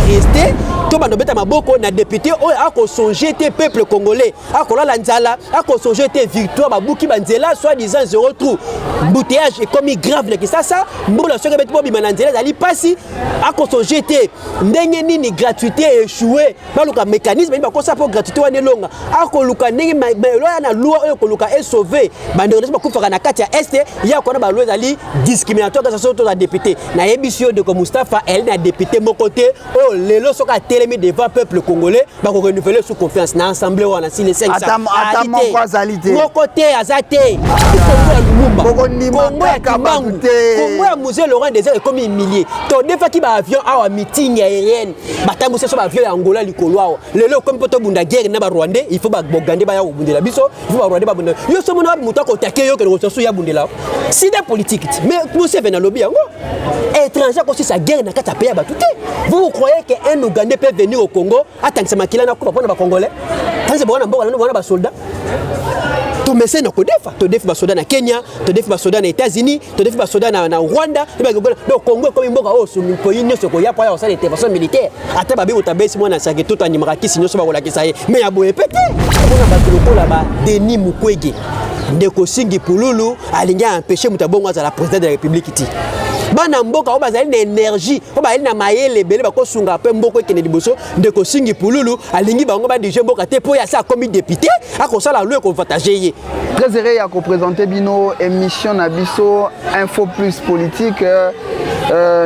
rester tobanda obeta maboko na député oyo akosonge te peuple congolais akolala nzala, akosonge te victoire babuki banzela, soi-disant zéro trou, embouteillage ekomi grave na Kisasa, mbula soki ebeti bobima na nzela ezali mpasi. Akosonge te ndenge nini gratuité échoué, baluka mécanisme nini bakosa mpo gratuité wana elonga. Akoluka ndenge loi na loi oyo koluka esauve bandeko nyonso bakufaka na kati ya Est. Ya kona baloi ezali discriminatoire. Kasa soki toza député, nayebisi yo, ndeko Mustapha, eyali na député moko te oyo lelo soki atelemi devant peuple congolais, bakorenouveler sous confiance na assemblée wana si les 500. Ata moko azali te. Moko te, aza te. Kongo ya Lumumba, Bokondima Kongo ya kaka Kimbangu, bato te. Kongo ya Mzee Laurent Désir ekomi humilie. Todefaki baavion awa, meeting aérienne, batambwisi so baavion ya Angola likolo awa. Lelo ekomi mpo tobunda guerre na Barwandais, il faut Baugandais baya kobundela biso, il faut Barwandais babundela yo. So mona moto akotake yo, kende kosasu ya bundela sida politique ti. Mais Museveni alobi yango, étranger akosisa guerre na kati ya pays ya bato te. Vous, vous croyez que un Ougandais peut venir au Congo, atangisa makila na kufa mpona Bacongolais? Tanzi bona mboka na bona basoldat, tomesai na kodefa. Todefi basoda na Kenya, todefi basoda na États-Unis, todefi basoda na Rwanda. Donc Congo ekomi mboka oyo pays nyonso ekoya po aya kosala intervention militaire. Ata babi moto abesi mwana sake to andimaka kisi nyonso bakolakisa ye, mais ya boye pe te. Omona bato lokola ba Denis Mukwege, ndeko Singi Pululu alingi aempêche moto abongo azala président de la République ti. Bana mboka oyo bazali na énergie, oyo bazali na mayele ebele, bakosunga mpe mboka ekende liboso. Ndeko Singi Pululu alingi bango badirige mboka te, mpo oyo asi akomi député, akosala loi ekoavantage ye. Très heureux ya koprésente bino émission na biso Info Plus Politique,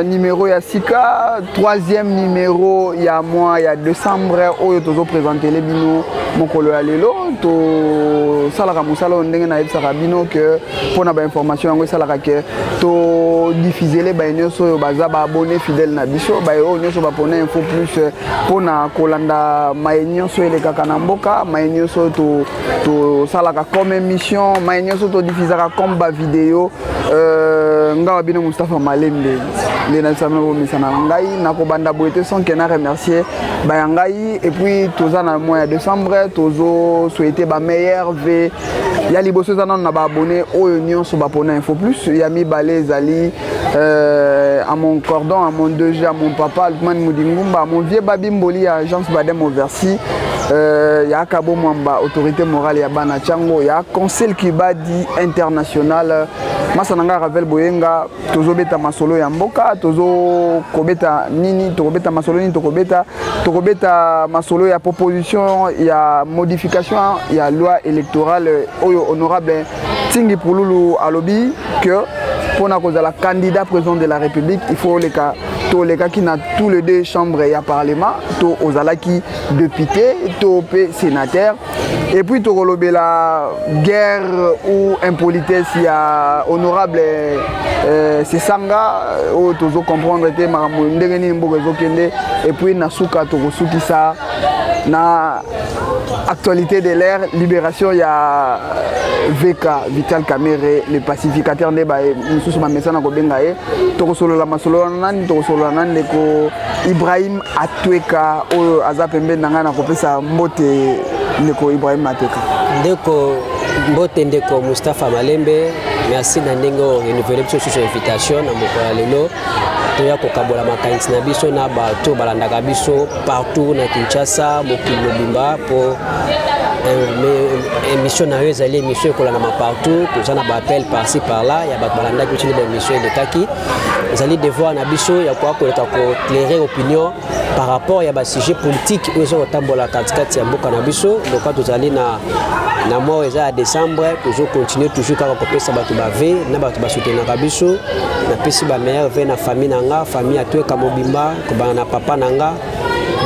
numéro ya sika, troisième numéro ya mois ya décembre oyo tozoprésentele bino mokolo ya lelo. Tosalaka mosala oyo ndenge nayebisaka bino ke mpona bainformation yango esalaka ke todiffusele baye nyonso oyo baza baabonné fidèle na biso, baye oyo nyonso bapona Info Plus mpona kolanda maye nyonso elekaka na mboka, maye nyonso tosalaka comme émission, maye nyonso todiffusaka comme bavideo. Nga wa bino Mustapha Malembe nde nayebisa bino bomesana na ngai. Nakobanda boye te sans ke na remercier baya ngai. Et puis toza na mois ya décembre, tozosouhaite bameilleurs vœux. Ya liboso eza nano na baabonné oyo nyonso bapona Info Plus. Ya mibale ezali à mon cordon, à mon DG, à mon papa Lukman Mudingumba, à mon vieux Babi Mboli ya agence Badem Oversi, ya Kabo Mwamba, autorité morale ya bana Tiango, ya Conseil Kibadi International, masa na ngai Ravel Boyenga. Tozobeta masolo ya mboka, tozokobeta nini, tokobeta masolo nini? Tokobeta masolo ya proposition ya modification ya loi électorale oyo honorable Tingi Pululu alobi que mpona kozala candidat président de la République, il faut oleka to olekaki na tous les deux chambres ya parlement, to ozalaki député to mpe sénateur. Et puis tokolobela guerre ou impolitesse ya honorable Sesanga oyo tozocomprendre te makambo ndenge nini mboka ezokende. Et puis na suka tokosukisa na actualité de l'ère, libération ya VK, Vital Kamerhe, le pacificateur nde misusu bamesana kobenga ye. Tokosolola masolo nani? Tokosolola na ndeko Ibrahim Atweka oyo aza pembeni na ngai. Na kopesa mbote, ndeko Ibrahim Atweka. Ndeko, mbote ndeko Mustapha Malembe. Merci na ndenge oyo renouveler biso susu invitation na mokolo ya lelo, toya kokabola makanisi na biso na bato balandaka biso partout na Kinshasa, mokili mobimba, mpo émission na yo ezali émission ekolandama partout. Toza na baappel par-ci par-là ya bato balandaki biso nde baémission elekaki. Ezali devoir na biso ya koya koleka koéclairer opinion par rapport ya basujet politique oyo eza kotambola katikati ya mboka na biso. Loka tozali na mois oyo eza ya décembre, tozocontinue toujours kaka kopesa bato bavœux na bato basoutenaka biso. Napesi bameilleurs vœux na famille na nga, famille Atweka mobimba, kobanda na papa na nga,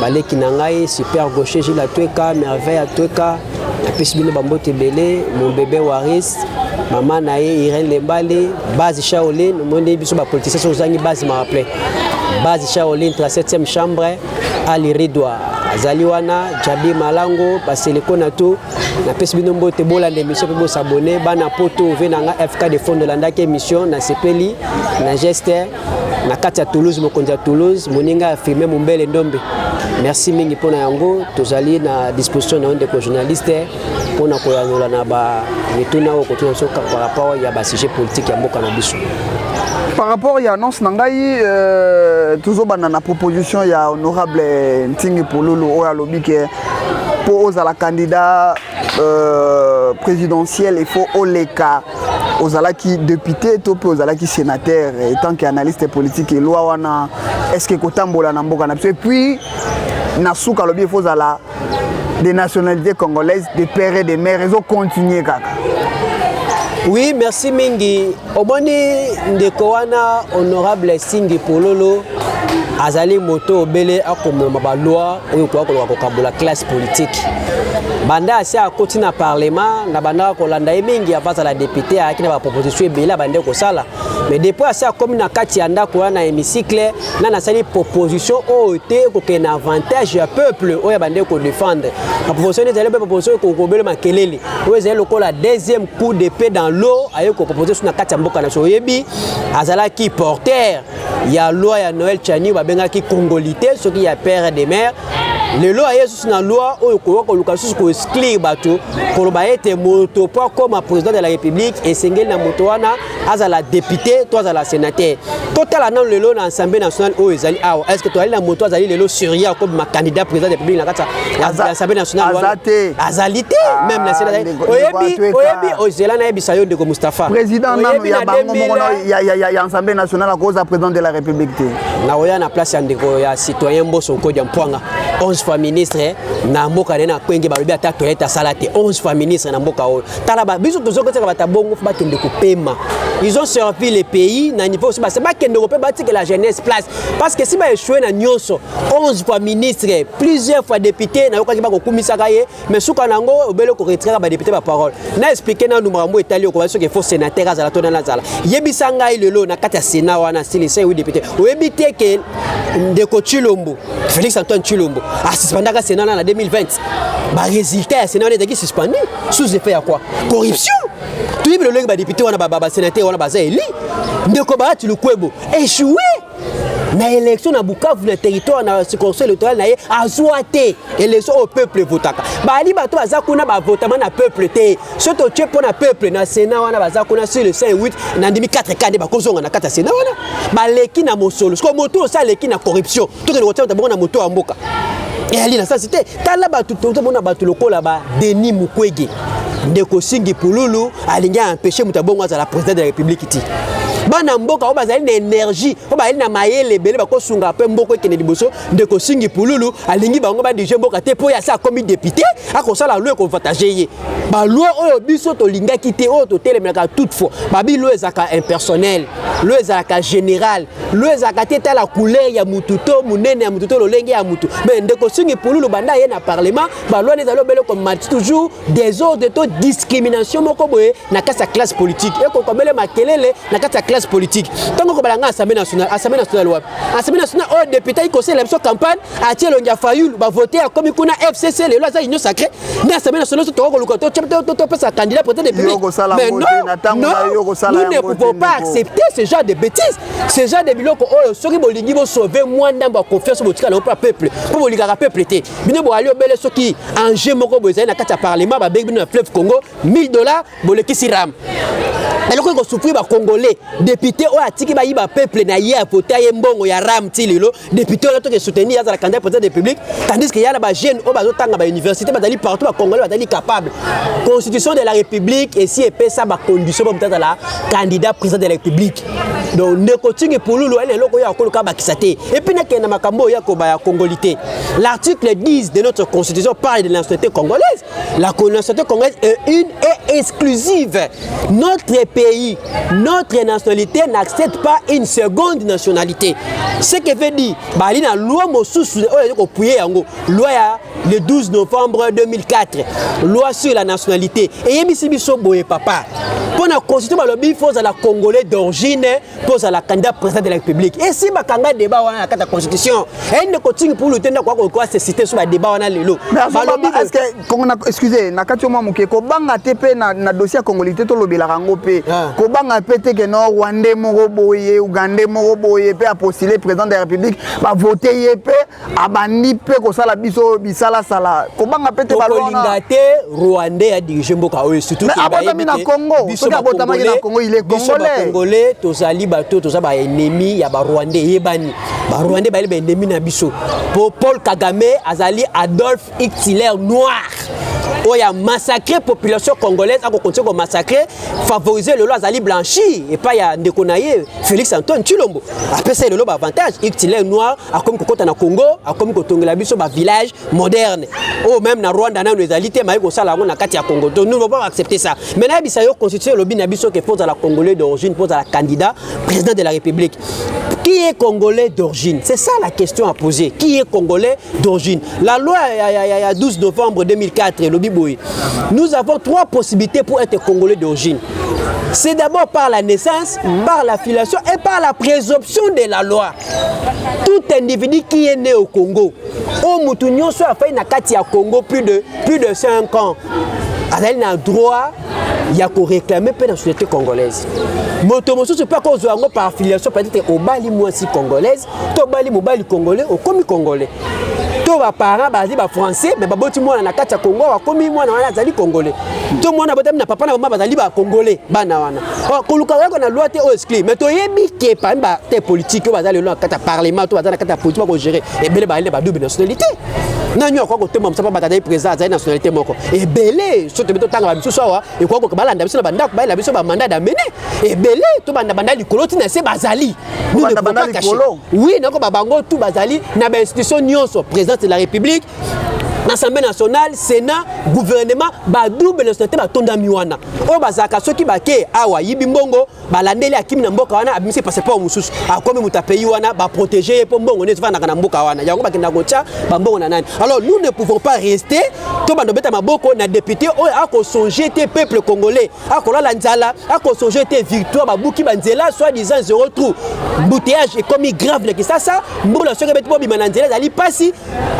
baleki na ngai, super gaucher Gilles Atweka, Merveille Atweka. Napesi bino bambote ebele. Mon bébé Waris, mama na ye Irène Lembale, base Shaolin. Omoni biso bapoliticien, soki ozangi base maraplein, base Shaolin, 37e chambre, Ali Ridwa azali wana, Jabi Malango, baseleko na to. Napesi bino mbote, bolanda émission mpe bosabone. Bana Poto, ove na nga FK de Fond, olandaki émission, nasepeli na geste na kati ya Toulouse, mokonzi ya Toulouse, moninga ya Firme Mombele Ndombe, merci mingi mpona yango. Tozali na disposition na yo, ndeko journaliste, mpona koyanola na bamituna oyo kotuna biso par rapport ya basujet politique ya mboka na biso. Par rapport ya annonce na ngai, tozobanda na proposition ya honorable Ntingi Pululu oyo alobi ke mpo ozala candidat présidentiel, il faut oleka ozalaki député to mpe ozalaki sénateur. Étant que analyste politique, loi wana, est ce que kotambola na mboka na biso? Et puis na suka alobi il faut ozala de nationalité congolaise de père et de mère. Ezocontinue kaka. Oui, merci mingi. Omoni, ndeko wana honorable Singi Pololo azali moto obele akomema baloi oyo koya koloka kokabola classe politique. Banda asi akoti na parlement, na bandaka kolanda ye mingi. Avant azala député, ayaki na baproposition ebele abande kosala, mais depuis asi akomi na kati ya ndako wana na hémicycle, nani asali proposition oyo te ekokende na avantage ya peuple oyo abande kodéfendre? Baproposition ezali mpe proposition ekokobele makelele oyo ezali lokola deuxième coup d'épée dans l'eau. Aye kopropose so na kati ya mboka na biso. Oyebi, azalaki porteur ya loi ya Noël Tshiani babengaki congolité soki ya père de mère. Lelo aye susu na loi oyo koya koluka susu koexclure bato, koloba ete moto mpo akóma président de la République, esengeli na moto wana azala député to azala sénateur. Totala nano lelo na Assemblée nationale oyo ezali awa, est ce que tozali na moto azali lelo sérieux akobima candidat président de la République na kati ya Assemblée nationale wana? Azali te. Même na Sénat, oyebi, oyebi, ozela nayebisa yo, ndeko Mustapha. Président nano ya bango moko ya Assemblée nationale akoza président de la République te. Nakoya na place ya ndeko ya citoyen Mboso Nkodia Mpwanga, 11 fois ministre na mboka na ye na Kwenge. Balobi ata toilette asala te. 11 fois ministre na mboka oyo. Tala, biso tozokotiaka bato bongo, fo bakende kopema. Ils ont servi le pays na niveau osi base, bakende kope batikela jeunesse place, parce que si baéchoué na nyonso, 11 fois ministre, plusieurs fois député, nayokaki bakokumisaka ye, mais suka na yango obele koretiraka badéputé baparole. Na expliquer nanu makambo etali okoba soki faut sénateur azala to nani azala. Yebisa ngai, lelo na kati ya Sénat wana, silisa oui député, oyebi te ke ndeko Tshilombo, Félix Antoine Tshilombo, asuspendaka Sénat na 2020? Barésultat ya Sénat wana ezalaki suspendu sous effet ya quoi? Corruption. Toyebi lolenge badéputé wana, basénateur wana baza eli. Ndeko Bahati Lukwebo échoué na élection na Bukavu, na territoire na circonscription électorale na ye, azwa te. Élection oyo peuple evotaka, bali bato baza kuna bavotama na peuple te. So totie mpo na peuple na Sénat wana, baza kuna sur le 5 8, nandimi 4 ka nde bakozonga na kati ya Sénat wana. Baleki na mosolo. Siko moto oyo aleki na corruption, tokende kotia bango na moto ya mboka, eyali na sasi te. Tala bato, tozomona bato lokola ba Denis Mukwege. Ndeko Singi Pululu alingi aempêche moto abongo azala président de la République ti bana mboka oyo bazali na énergie, oyo bazali na mayele ebele, bakosunga mpe mboka ekende liboso. Ndeko Singi Pululu alingi bango badirige mboka te mpo oyo asi akomi député, akosala loi ekoavantage ye. Baloi oyo biso tolingaki te, oyo totelemelaka. Toutefois, babi loi ezalaka impersonnel, loi ezalaka général, loi ezalaka te tala couleur ya mutu to monene ya mutu to lolenge ya mutu. Mais ndeko Singi Pululu, banda ye na parlement, baloi ezali obele komati toujours désordre to discrimination moko boye na kati ya classe politique, ekokobele makelele na kati ya classe politique. Ntango kobala nga Assemblée nationale, Assemblée nationale wapi? Assemblée nationale oyo député ayikosalela biso campagne, atie elongi ya Fayulu, bavote, akomi kuna FCC, lelo aza Union sacrée. Nde Assemblée nationale so toka koluka topesa candidat président de République. Mais non, non, nous ne pouvons pas accepter ce genre de bêtises, ce genre de biloko oyo. Soki bolingi bosauve mwa ndambo ya confiance, botika nango mpo peuple, mpo bolingaka peuple te. Bino boali obele soki enjeu moko boye ezali na kati ya parlement, babengi bino na fleuve Congo, 1000 $, bolekisi ram. Eloko ekosouffrir bacongolais, député oyo atiki bayiba peuple na ye, avote ye mbongo ya ram ti lelo, député oyo toke soutenir azala candidat président de République, tandis que ya na bajeune oyo bazotanga bauniversité, bazali partout, bacongolais bazali capable. Constitution de la République esi epesa bacondition po moto azala candidat président de la République. Donc ndeko Ntingi Pululu ali na eloko oyo akoluka bakisa te. Et puis nakende na makambo oyo ya koba ya congolité. L'article 10 de notre Constitution parle de la nationalité congolaise. La nationalité congolaise est une et exclusive. Notre pays, notre nationalité n'accepte pas une seconde nationalité. Ce que veut dire, bali na loi mosusu oyo ezali koappuyer yango, loi ya le 12 novembre 2004, loi sur la nationalité, eyebisi biso boye, papa, mpo na Constitution balobi faut ozala congolais d'origine mpo ozala candidat président de la République. Esi bakanga débat wana na kati ya Constitution. Eyi ndeko Ntingi Pulu te, ndako akokoka cité so badébat wana lelo. Balobi, excuse, na kati yo mwa moke, kobanga te mpe na dossier ya congolité tolobelaka yango mpe, kobanga mpe te ke no Rwandais moko boye, Ugandais moko boye mpe apostule président de la République, bavote ye mpe, abandi mpe kosala biso bisalasala. Kobanga mpe te. Tokolinga te Rwandais adirige mboka oyo, surtout abotami na Congo. Soki abotamaki na Congo, il est congolais. Congolais tozali. Tozali bato, toza baennemi ya Barwandais. Eyebani, Barwandais bayali baennemi na biso, po Paul Kagame azali Adolf Hitler noir oyo amassacre population congolaise, akokontinue komassacre, favoriser. Lelo azali blanchi epai ya ndeko na ye Félix Antoine Tshilombo, apesa ye lelo baavantage. Hitler noir akomi kokɔta na Congo, akomi kotongela biso bavillage moderne oyo même na Rwanda nano ezali te, maye kosala yango na kati ya Congo. Donc nous ne pouvons pas accepter ça. Mais nayebisa yo, constitution elobi na biso ke mpo ozala Congolais d'origine, mpo ozala candidat président de la République. Qui est Congolais d'origine? C'est ça la question à poser. Qui est Congolais d'origine? La loi ya 12 novembre 2004 elobi boye: nous avons trois possibilités pour être Congolais d'origine. C'est d'abord par la naissance, par la filiation et par la présomption de la loi. Tout individu qui est né au Congo, oyo mutu nyonso afai na kati ya Congo plus de 5 ans, azali na droit ya koréclamer mpe na société congolaise. Moto mosusu mpe akozwa yango par filiation, peut-être obali mwasi congolaise to obali mobali congolais, okomi Congolais, to baparent bazali Bafrançais mais baboti mwana na kati ya Congo, bakomi mwana wana azali Congolais, to mwana abotami na papa na mama bazali Bacongolais. Bana wana koluka kaka na loi te oyo exclure. Mais toyebi ke parmi baacteur politique oyo baza lelo na kati ya parlement to baza na kati ya politique, bakogérer, ebele bazali na badouble nationalité. Nani akoka kotemba mosala mpo bato azali président, azali nationalité moko? Ebele. So tobi totanga bamisusu awa, ekoka balanda biso na bandako, bayela biso bamandat d'amener ebele. Tobanda banda likolo ntina se bazali. Oui, nakoba bango tu bazali na bainstitution nyonso, présidence de la République, Assemblée nationale, Sénat, gouvernement, badouble nationalité batondami wana. Oyo bazalaka soki bake awa, yibi mbongo, balandeli, akimi na mboka wana, abimisi passeport mosusu, akomi moto apays wana, baprotege ye mpo mbongo nde ezofandaka na mboka wana. Yango bakendaka kotya bambongo na nani? Alors nous ne pouvons pas rester, tobanda obeta maboko na député oyo akosonge te peuple congolais akolala nzala, akosonge te victoire babuki banzela, soi disant zéro trou, embouteillage ekomi grave na Kisasa, mbula soki ebeti bobima na nzela ezali mpasi,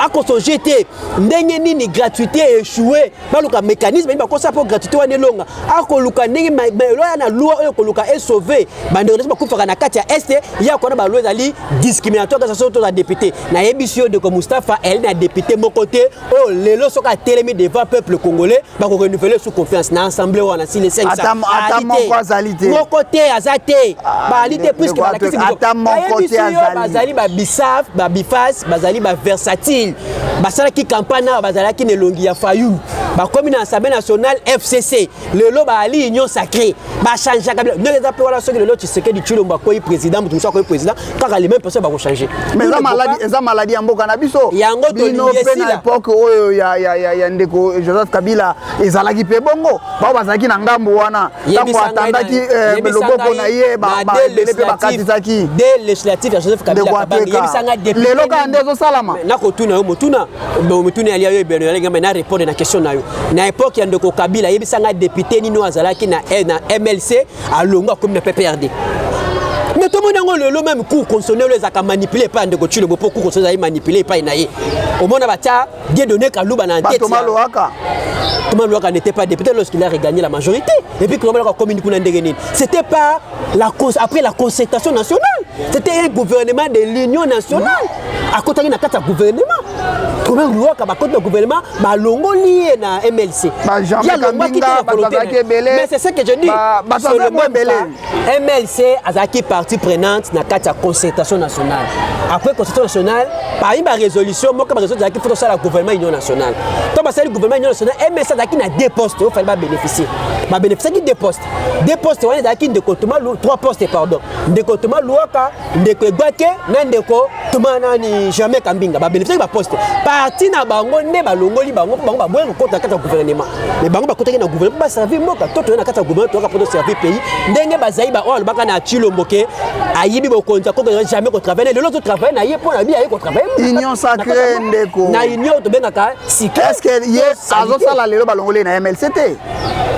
akosonge te ndenge nini gratuité échoué, baluka mécanisme nini bakosa mpo gratuité wana elonga, akoluka ndenge loi na loi oyo koluka esauve bandeko nyonso bakufaka na kati ya Est. Ya kona baloi ezali discriminatoire. Kasa soki toza député, nayebisi yo, ndeko Mustapha, eyali na député moko te oyo lelo soki atelemi devant peuple congolais, bakorenouveler sous confiance na assemblée wana. Si les 500 Moko moko te aza te, baali te, puisque balakisi yo bazali babisaf, babifas, bazali baversatile. Basalaki campagne awa, bazalaki na elongi ya Fayulu, bakomi na Assemblée nationale FCC, lelo baali Union sacrée, bachangeaka ndenge eza mpe wana. Soki lelo Tshisekedi Tshilombo akoyi président, moto mosusu akoyi président, kaka les mêmes personnes bakochange. Mais eza maladie ya mboka na biso. Yango. Bino mpe na époque oyo ya ndeko Joseph Kabila ezalaki mpe bongo. Bao bazalaki na ngambo wana, ntango atandaki loboko na ye, ebele mpe bakatisaki. De législative ya Joseph Kabila. Yebisanga, lelo kaka nde ezosalama. Nakotuna yo motuna, motuna yalia yo ebeno yalinga, mais na répondre na question na yo. Na époque ya ndeko Kabila, yebisanga député nini oyo azalaki na MLC, alongo, akomi na PPRD? Mais tomoni yango lelo, même cour constitutionnelle oyo ezalaka manipulé epai ya ndeko Tshilombo, mpo cour constitutionnelle ezali manipulé epai na ye. Omona batia Dieudonné Kaluba na tête. Thomas Luhaka. Thomas Luhaka n'était pas député lorsqu'il a regagné la majorité. Et puis Thomas Luhaka comme kuna ndenge nini? C'était pas la après la concertation nationale, c'était un gouvernement de l'union nationale. Akotaki na kati ya gouvernement, Thomas Luhaka bakoti na gouvernement, balongoli ye na MLC. Mais c'est ce que je dis. Sur le même cas, MLC azalaki partie prenante na kati ya concertation nationale. Après concertation nationale, parmi barésolution moko, barésolution ezalaki faut tosala gouvernement union nationale. To basali gouvernement union nationale, MLC azalaki na deux postes oyo fallait babénéficier. Babénéficiaki deux postes. Deux postes wana ezalaki ndeko Thomas, trois postes pardon, ndeko Thomas Luhaka, ndeko Egwake na ndeko Thomas nani, Germain Kambinga. Babénéficiaki baposte parti na bango nde balongoli bango mpo bango baboyaki kokota na kati ya gouvernement. Mais bango bakotaki na gouvernement mpo baservir mboka. To toye na kati ya gouvernement, toyaka mpo toservir pays. Ndenge bazali baoyo alobaka na Tshilombo ke ayibi bokonzi, akoki jamais kotravaille, lelo totravaille na ye mpo na bi aye kotravaille. Union sacrée, ndeko. Na union tobengaka sika. Est ce que ye azosala lelo balongoli na MLC te,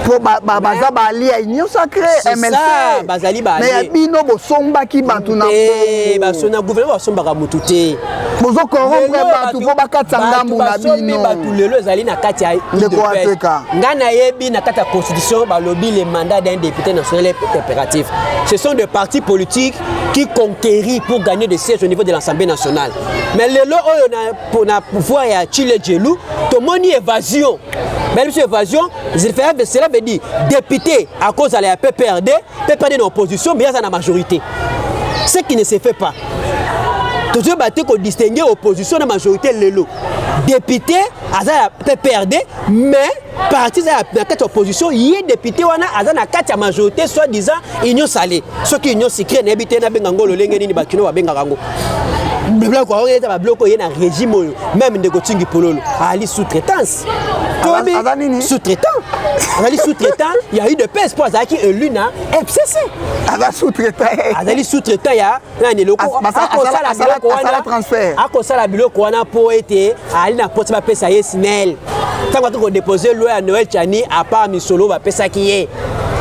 po baza bali ya union sacrée MLC? Bazali. Mais ya bino bosombaki bato na na gouvernement, basombaka motu te. Bozocorrompre bato mpo bakatisa ngambu na bino. Bato lelo ezali na kati ya Ndeko Ateka. Ngai nayebi, na kati ya constitution balobi le mandat d'un député national est impératif. Ce sont des partis politiques qui conquérir pour gagner des sièges au niveau de l'Assemblée nationale. Mais lelo oyo na pouvoir ya Tshilejelu, tomoni évasion. Bayeli biso évasion, cela veut dire député akozala ya PPRD, PPRD na opposition, mais aza na majorité, ce qui ne se fait pas. Tozoyeba te kodistingue opposition na majorité. Lelo député aza ya PPRD, mais parti eza na kati ya opposition, ye député wana aza na kati ya majorité, soit disant union sacrée. Soki union sacrée, nayebi te nabenga ngo lolenge nini. Bakino babengaka yango biloko yango eza babiloko ye na régime oyo. Même ndeko Tingi Pololo ali sous-traitance. Aza nini? Sous-traitant, azali sous-traitant ya UDPS mpo azalaki élu na FCC. Aza sous-traitant? Azali sous-traitant ya nani? Eloko akosala biloko wana, akosala biloko wana mpo ete ali na poti bapesa ye SNEL. Ntango ake kodépose loi ya Noël Tshiani, à part misolo bapesaki ye,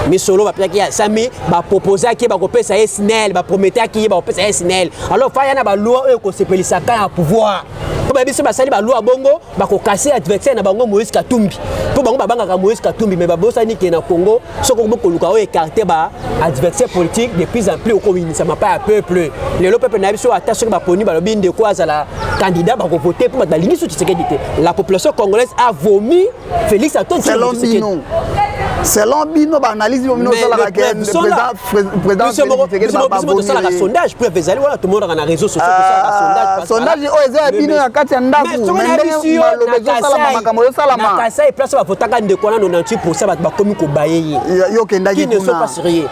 misolo bapesaki ye, asami baproposaki ye bakopesa ye SNEL, baprometaki ye bakopesa ye SNEL. Alors fa ya na baloi oyo ekosepelisaka ya pouvoir, mpo bayebi so basali baloi bongo, bakokase adversaire na bango Moïse Katumbi, mpo bango babangaka Moïse Katumbi. Mais babosani ke na Congo, soki okomi koluka oyo écarte ba adversaire politique, de plus en plus okoyinisa mapa ya peuple. Lelo peuple na biso, ata soki baponi, balobi ndeko azala candidat, bakovote mpo bato balingi so Tshisekedi te. La population congolaise a vomi Félix Antoine. Selon bino, selon bino baanalyse bino osalaka, président tosalaka sondage, preuve ezali wana, tomonaka na réseau sociaux, tosalaka sondage. Oyo eza ya bino ya kati ya ndako, maloba ezosalama, makambo ezosalama. Na Kasai, place bavotaka ndeko wana, 98 % bato bakomi kobaye ye. Yo okendaki? Qui ne sont pas sérieux.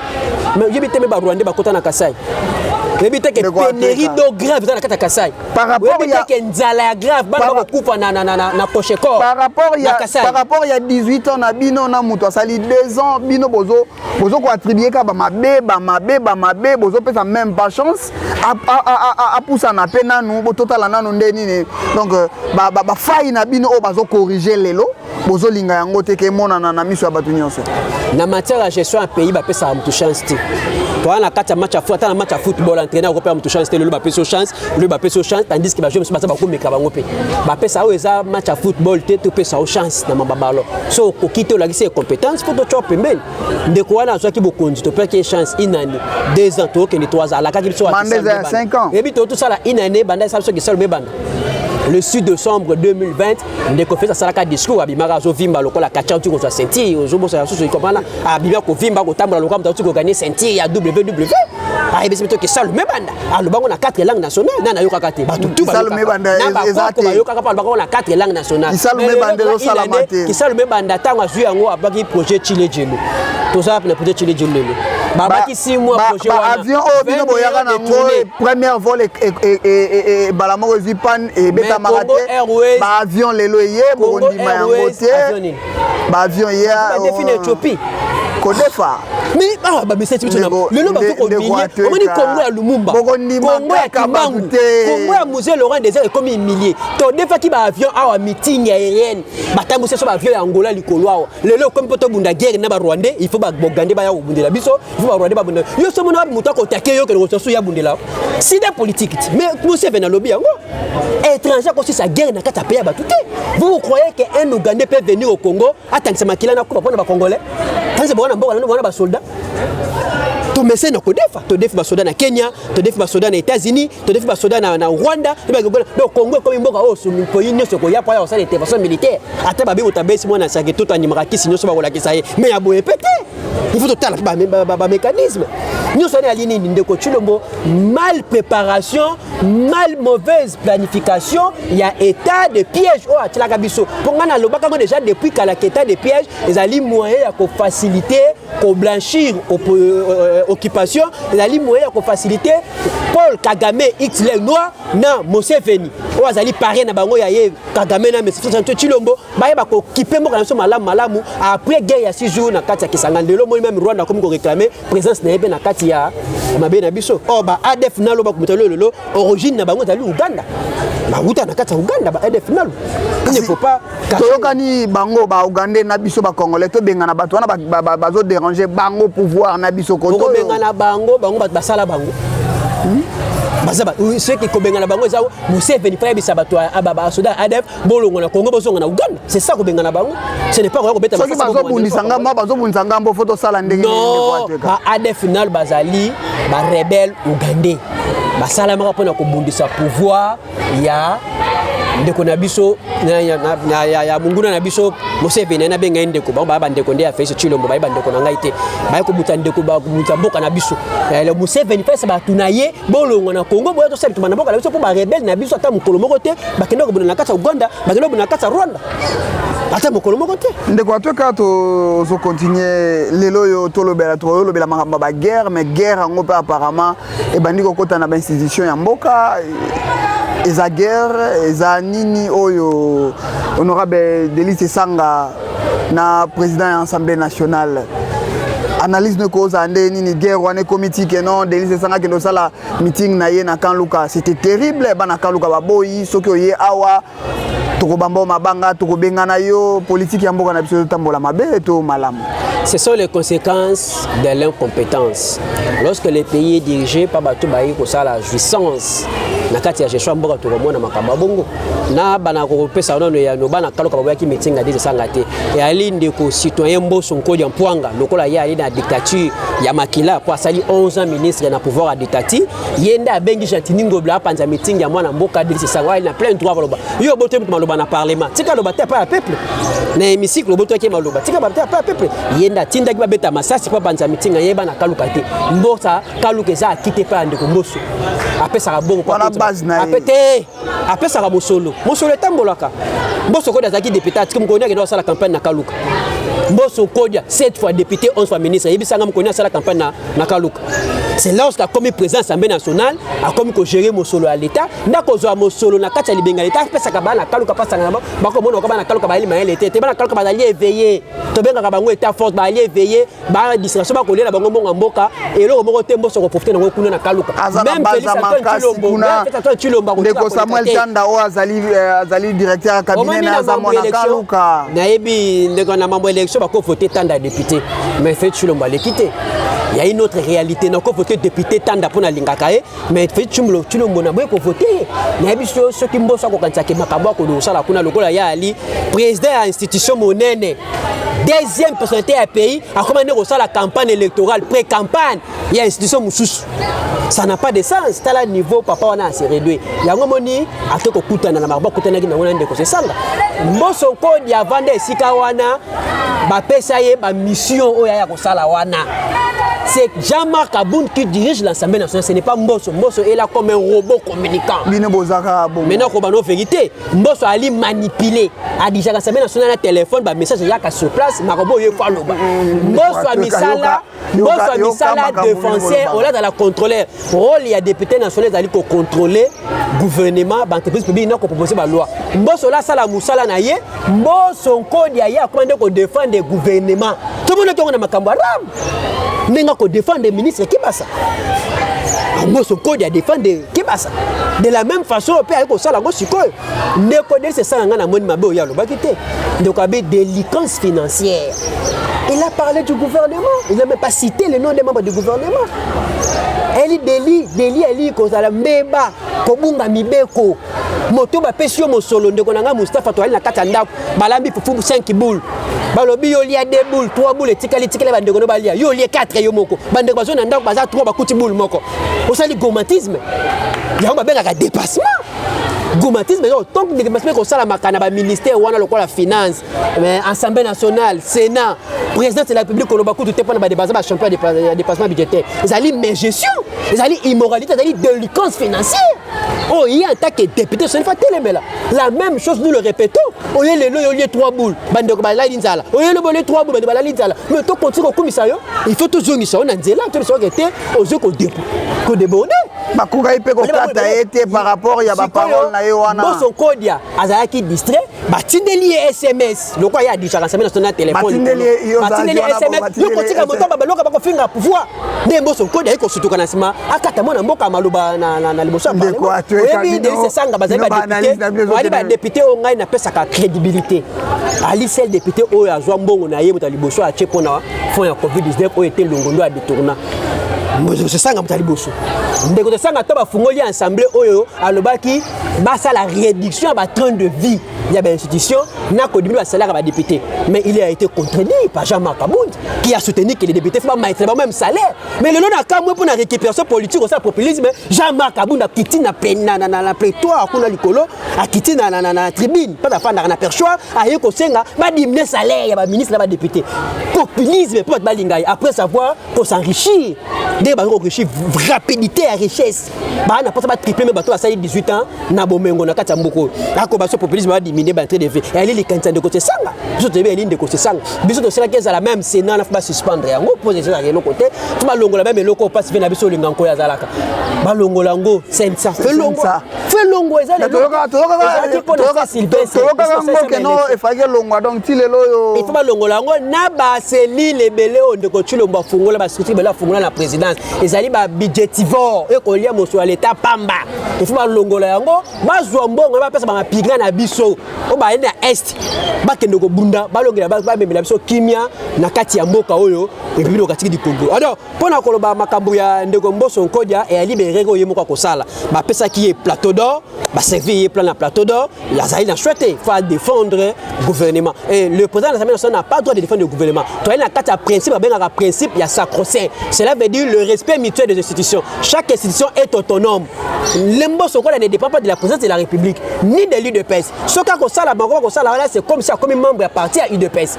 Mais oyebi te, me barwandais bakota na Kasai, oyebi te ke pénurie d'eau grave eza na kati ya Kasai? Oyebi te ke nzala ya grave, bana bakokufa na kwashiorkor? Par rapport ya 18 ans na bino na moto asali 2 ans, bino bozo koattribue kaka bamabe, bamabe, bamabe, bozopesa même pas chance apusana mpe nanu, bototala nanu nde nini. Donc bafai na bino oyo bazocorrige lelo, bozolinga yango te ke emonana na miso ya bato nyonso. Na matière ya gestion ya pays, bapesaka moto chance te. Toza na kati ya match ya foot. Ata na match ya football, entraîneur akopesa moto chance te. Lelo bapesi yo chance, lelo bapesi yo chance, tandis que bajoueur mosusu baza bakomeka bango mpe bapesa. Oyo eza match ya football te, topesa yo chance na mababalo. So okoki te, olakisi ye compétence mpo totya pembeni. Ndeko wana azwaki bokonzi, topesaki ye chance une année, 2 ans, tokokende 3 ans. Alakaki biso. Yebi, tosala une année banda esala biso kisalo mebanda. Le 6 décembre 2020, ndeko Félix asalaka discours, abimaka azovimba lokola katia auti kozwa ceinture. Ozobosana susu ikomana, abimi akovimba, kotambola lokola moto auti kogagner ceinture ya WW. Ayebisi biso ke salu mebanda. Alobango na quatre langues nationales. Nani ayokaka te? Bato tu na bakoko bayokaka mpo alobango na quatre langues nationales. Kisalu mebanda, ntango azwi yango, abaki projet Tshilejelu. Toza na projet Tshilejelu lelo, babaki 6 mois projet wana. Avion oyo bino boyaka nango, première vol ebala moko ezwi panne, ebetamaka te. Baavion lelo eye, bokondima yango te. Baavion ye badefi na Éthiopie. Kodefa. Mais awa bamesati biso lelo, bazokomilie. Omoni Kongo ya Lumumba, Kongo ya Kimbangu, Kongo ya Mzee Laurent Désiré ekomi humilie. Todefaki baavion awa, meeting aérienne, batambwisi so baavion ya Angola likolo awa. Lelo ekomi mpo tobunda guerre na barwandais, il faut baugandais baya kobundela biso, il faut barwandais babundela yo. So mona moto akotake yo, kende kosasu ya bundela sida politique ti. Mais Museveni alobi yango, étranger akosisa guerre na kati ya pays ya bato te. Vous, vous croyez que un Ougandais peut venir au Congo, atangisa makila na kuba mpona bacongolais, tandis bona mboka nano bona basoldat? Tomese na kodefa, todefi basoda na Kenya, todefi basoda na États-Unis, todefi basoda na Rwanda. Donc Congo ekomi mboka oyo pays nyonso ekoya po aya kosala intervention militaire. Ata babi moto abesi mwana sake to andimaka kisi nyonso bakolakisa ye, mais ya boye pe te. Il faut totala mpe bamécanisme nyonso wana. Yali nini, ndeko Tshilombo? Mal préparation, mal mauvaise planification ya état de piège oyo atielaka biso. Mpo ngai nalobaka yango déjà depuis kala ke état de piège ezali moyen ya kofaciliter koblanchir occupation, ezali moyen ya kofaciliter Paul Kagame, Hitler noir, na Museveni oyo azali parrain na bango ya ye Kagame na Messi Tshilombo, bayeba kokipe mboka na biso malamu malamu après guerre ya 6 jours na kati ya Kisangani. Lelo omoni même Rwanda akomi koréclame présence na ye mpe na kati ya mabe na biso. Or ba ADF nalo bakomita lelo, lelo origine na bango ezali Uganda, bawuta na kati ya Uganda, ba ADF nalo. Il ne faut pas. Toyokani bango baugandais na biso bacongolais, tobengana bato wana bazodérange bango, pouvoir na biso. Kobengana bango, bango bato basala bango baza soki kobengana bango eza Museveni fa yebisa bato basoda ya ADF bolongo na Congo, bozonga na Uganda. C'est ça kobengana bango, ce n'est pas koya kobeta. Soki bazobundisa ngambo, bazobundisa ngambo, fo tosala ndenge? Non, ba ADF nalo bazali barebelle ougandais, basalamaka mpona kobundisa pouvoir ya Ndeko na biso ya monguna na biso Museveni, nabenga ye ndeko. Bango baya bandeko nde ya Félix Tshilombo, baye bandeko na ngai te, baye kobuta ndeko, bakobuta mboka na biso. Museveni pesa bato na ye bolongwa na Congo, boya tosala bitumba na mboka na biso, mpo barebelles na biso ata mokolo moko te bakende kobunda na kati ya Uganda, bakende kobunda na kati ya Rwanda, ata mokolo moko te. Ndeko Atoka, tozocontinue. Lelo oyo tolobela, tolobela makambo ya baguerre, mais guerre yango mpe apparemment ebandi kokɔta na bainstitution ya mboka. Eza guerre, eza nini oyo honorable Delly Sesanga na président ya Assemblée nationale? Analyse no ekozala nde nini? Guerre wana ekomi tike non? Delly Sesanga akende osala meeting na ye na Camp Luka, c'était terrible. Bana Camp Luka baboyi: soki oye awa, tokobamba mabanga, tokobengana yo. Politike ya mboka na biso ezotambola mabe to malamu? Ce sont les conséquences de l'incompétence. Lorsque le pays est dirigé par bato bayi kosala jouissance na kati ya gestion ya mboka, tokomona makambo ya bongo. Na bana kopesa nano yano, bana Kaluka baboyaki meeting ya Esanga te. Eyali ndeko citoyen Mboso Nkodia Mpwanga, lokola ye ali na dictature ya makila, po asali 11 ans ministre na pouvoir ya dictature, ye nde abengi Gentiny Ngobila apanza meeting ya mwana mboka Delly Sesanga. Ali na plein droit koloba. Yo obotoyi moto maloba na parlement, tika aloba te apa ya peuple. Na hémicycle obotoyaki maloba, tika te apa ya peuple. Ye nde atindaki babeta masasi mpo apanza meeting. Ayeba na Kaluka te, mbosa Kaluka eza akite epai ya ndeko Mboso. Apesaka bongo te, apesaka mosolo, mosolo etambolaka. Mboso Kodia azalaki député, atiki mokoni akende kosala campagne na Kaluka. Mboso Kodia, 7 fois député, 11 fois ministre, ayebisanga mokoni asala campagne na Kaluka. C'est lorsque akomi président Assemblée nationale, akomi kogérer mosolo ya l'État, nde akozwa mosolo na kati ya libenga l'État, apesaka bana Kaluka. Pasanga na bakomona oka bana Kaluka bayali mayele te te. Bana Kaluka bazali éveillé, tobengaka bango état force, bazali éveillé. Badistraction, bakolela bango mbongo ya mboka, eloko moko te. Mboso koprofite nango kuna na Kaluka. Même Tshilombo, ndeko Samuel Tanda oyo azali directeur ya cabinet na aza mwana Kaluka. Nayebi, ndeko, na mambo élection bakovote Tanda député, mais Félix Tshilombo aleki te. Il y a une autre réalité. Nakovote député Tanda mpo nalingaka ye, mais Félix Tshilombo na boye kovote ye. Nayebi soki Mboso akokanisaki makambo akosala kuna, lokola ye ali président ya institution monene, deuxième personnalité ya pays, akoma nde kosala campagne électorale, pré-campagne ya institution mosusu, ça n'a pas de sens. Tala niveau papa wana ase réduit. Yango moni ate kokutana na makambo akutanaki nango na ndeko Sesanga. Mboso Nkodi avanda esika wana, bapesa ye bamission oyo aya kosala wana. C'est Jean-Marc Abound qui dirige l'Assemblée nationale, ce n'est pas Mbosso. Mbosso est là comme un robot communicant. Bino bozaka bon. Maintenant, qu'on va vérité, Mbosso ali manipulé. A dirigé l'Assemblée nationale na téléphone, ba message yaka sur place, marobo ye kwa loba. Mbosso a misala, Mbosso a misala défenseur, ola dans la contrôleur. Rôle ya député national ezali ko contrôler gouvernement, ba entreprise publique na ko proposer ba loi. Mbosso la sala musala na ye, Mbosso Nkodi ya akoma nde ko défendre gouvernement. Tout le monde na makambo arabe. Ndenge akodéfendre ministre Kibasa, Mboso Nkodi adéfendre Kibasa de la même façon mpe aye kosala yango sikoyo. Ndeko Delly Sesanga, ngai namoni mabe oyo alobaki te. Ndeko abe délinquance financière, il a parlé du gouvernement, il n'a même pas cité le nom des membres du gouvernement. Eli délit, délit eli kozala mbeba, kobunga mibeko. Moto bapesi yo mosolo, ndeko na ngai Mustapha, toali na kati ya ndako, balambi fufu 5 boule, balobi yo lia 2 boule, 3 boule etikali, etikali bandeko no balia, yo olie 4 yo moko. Bandeko bazoi na ndako baza 3, bakuti boule moko, osali gourmandisme. Yango babengaka dépassement, gourmandisme. Eza donc dépassement ekosalamaka na baministère wana lokola finance, mais Assemblée nationale, Sénat, présidence de la République, koloba kutu te, mpona baza bachampion ya dépassement budgétaire. Ezali mégestion, ezali immoralité, ezali délinquance financière oyo ye en tant que député soni fa telemela. La même chose, nous le répétons, oye lelo yo olie 3 boules, bandeko balali nzala. Oye lelo olie 3 boules, bandeko balali nzala, mais tokontinue kokumisa yo? Il faut tozongisa yo na nzela, tobisa oke te, ozwi kodéborde. Bakokaki mpe kokata ye te par rapport ya baparole na ye wana. Mboso Nkodia azalaki distrait, batindeli ye SMS lokola ye adirigeaka Assemblée nationale na téléphone. Batindeli ye SMS: yo kotika moto babaloka bakofinga pouvoir. Nde Mboso Nkodia aye kosutuka na nsima, akata mwana mboka maloba na liboso ya parlement. Oyebi, Delly Sesanga, bazali badéputé, badéputé oyo ngai napesaka crédibilité. Ali seul député oyo azwa mbongo na ye moto ya liboso atie mpona fonds ya COVID-19 oyo ete Longondo adétourna. Sesanga moto ya liboso. Ndeko Sesanga to bafungoli assemblée oyo, alobaki basala réduction ya batrain de vie ya bainstitution na kodiminuer basalaire ya badéputé, mais il a été contredit par Jean-Marc Kabund qui a soutenu que les députés faut bamaître ba même salaire. Mais lelo na kamwe, mpo na récupération politique, osala populisme, Jean-Marc Kabund akiti na prétoire kuna likolo, akiti na tribune mpo afandaka na perchoir, aye kosenga badiminuer salaire ya baministre na badéputé. Populisme mpo bato balinga ye après savoir kos'enrichir ndenge bazo koenrichir, rapidité ya richesse baa na mposa batriple. Me bato basali 18 ans na bomengo na kati ya mboka oyo, akoba so populisme, badiminuer batrain de vie. Eyali likanisa ndeko Sesanga. Biso toyebi eyali ndeko Sesanga. Biso toselaki ezala même Sénat na faut basuspendre yango mpo ezalaka eloko te. Faut balongola même eloko oyo mpasi mpe na biso olinga nkoyo azalaka, balongola yango sensa felongo felongo. Eza Toyokaka ngo keno efaki elongwa, donc ti lelo oyo. Il faut balongola yango na baselile ebele oyo ndeko Tshilombo afungola, bastructure ebele afungola na présidence, ezali babudgétivore, ekolia mosolo ya leta pamba. Il faut balongola yango, bazwa mbongo, bapesa bamapigra na biso oyo bayei na Est, bakende kobunda, balongela, bamemela biso kimia na kati ya mboka oyo, République démocratique du Congo. Alors, mpo na koloba makambo ya ndeko Mboso Nkodia, eyali berere oyo ye moko akosala. Bapesaki ye plateau d'or, baservi ye plan na plateau d'or, azali na choix te, faut défendre gouvernement. Et le président de l'Assemblée nationale n'a pas droit de défendre le gouvernement. Toyali na kati ya principe babengaka principe ya sacro-saint, cela veut dire le respect mutuel des institutions. Chaque institution est autonome. Le Mboso Nkodia ne dépend pas de la présidence de la République ni de l'UDPS. Soki akosala bango bakosala wana, c'est comme si akomi membre ya parti ya UDPS.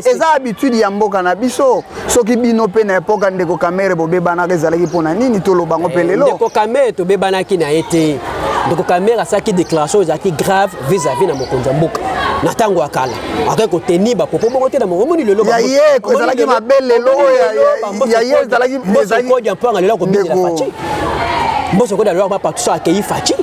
Eza habitude ya mboka na biso. Soki bino mpe na epoka ndeko Kamerhe bobebanaka, ezalaki mpona nini? Tolobango mpe lelo. Ndeko Kamerhe, tobebanaki na ye te. Ndeko Kamerhe asalaki déclaration ezalaki grave vis-à-vis na mokonzi ya mboka na ntango ya kala. Akoki kotenir bapropos bongo te na omoni lelo. Ya ye ezalaki mabe, lelo ya ye ezalaki. Mboso mpanga lelo akobindela Fatshi. Mboso Nkodia lelo akoma so akei Fatshi,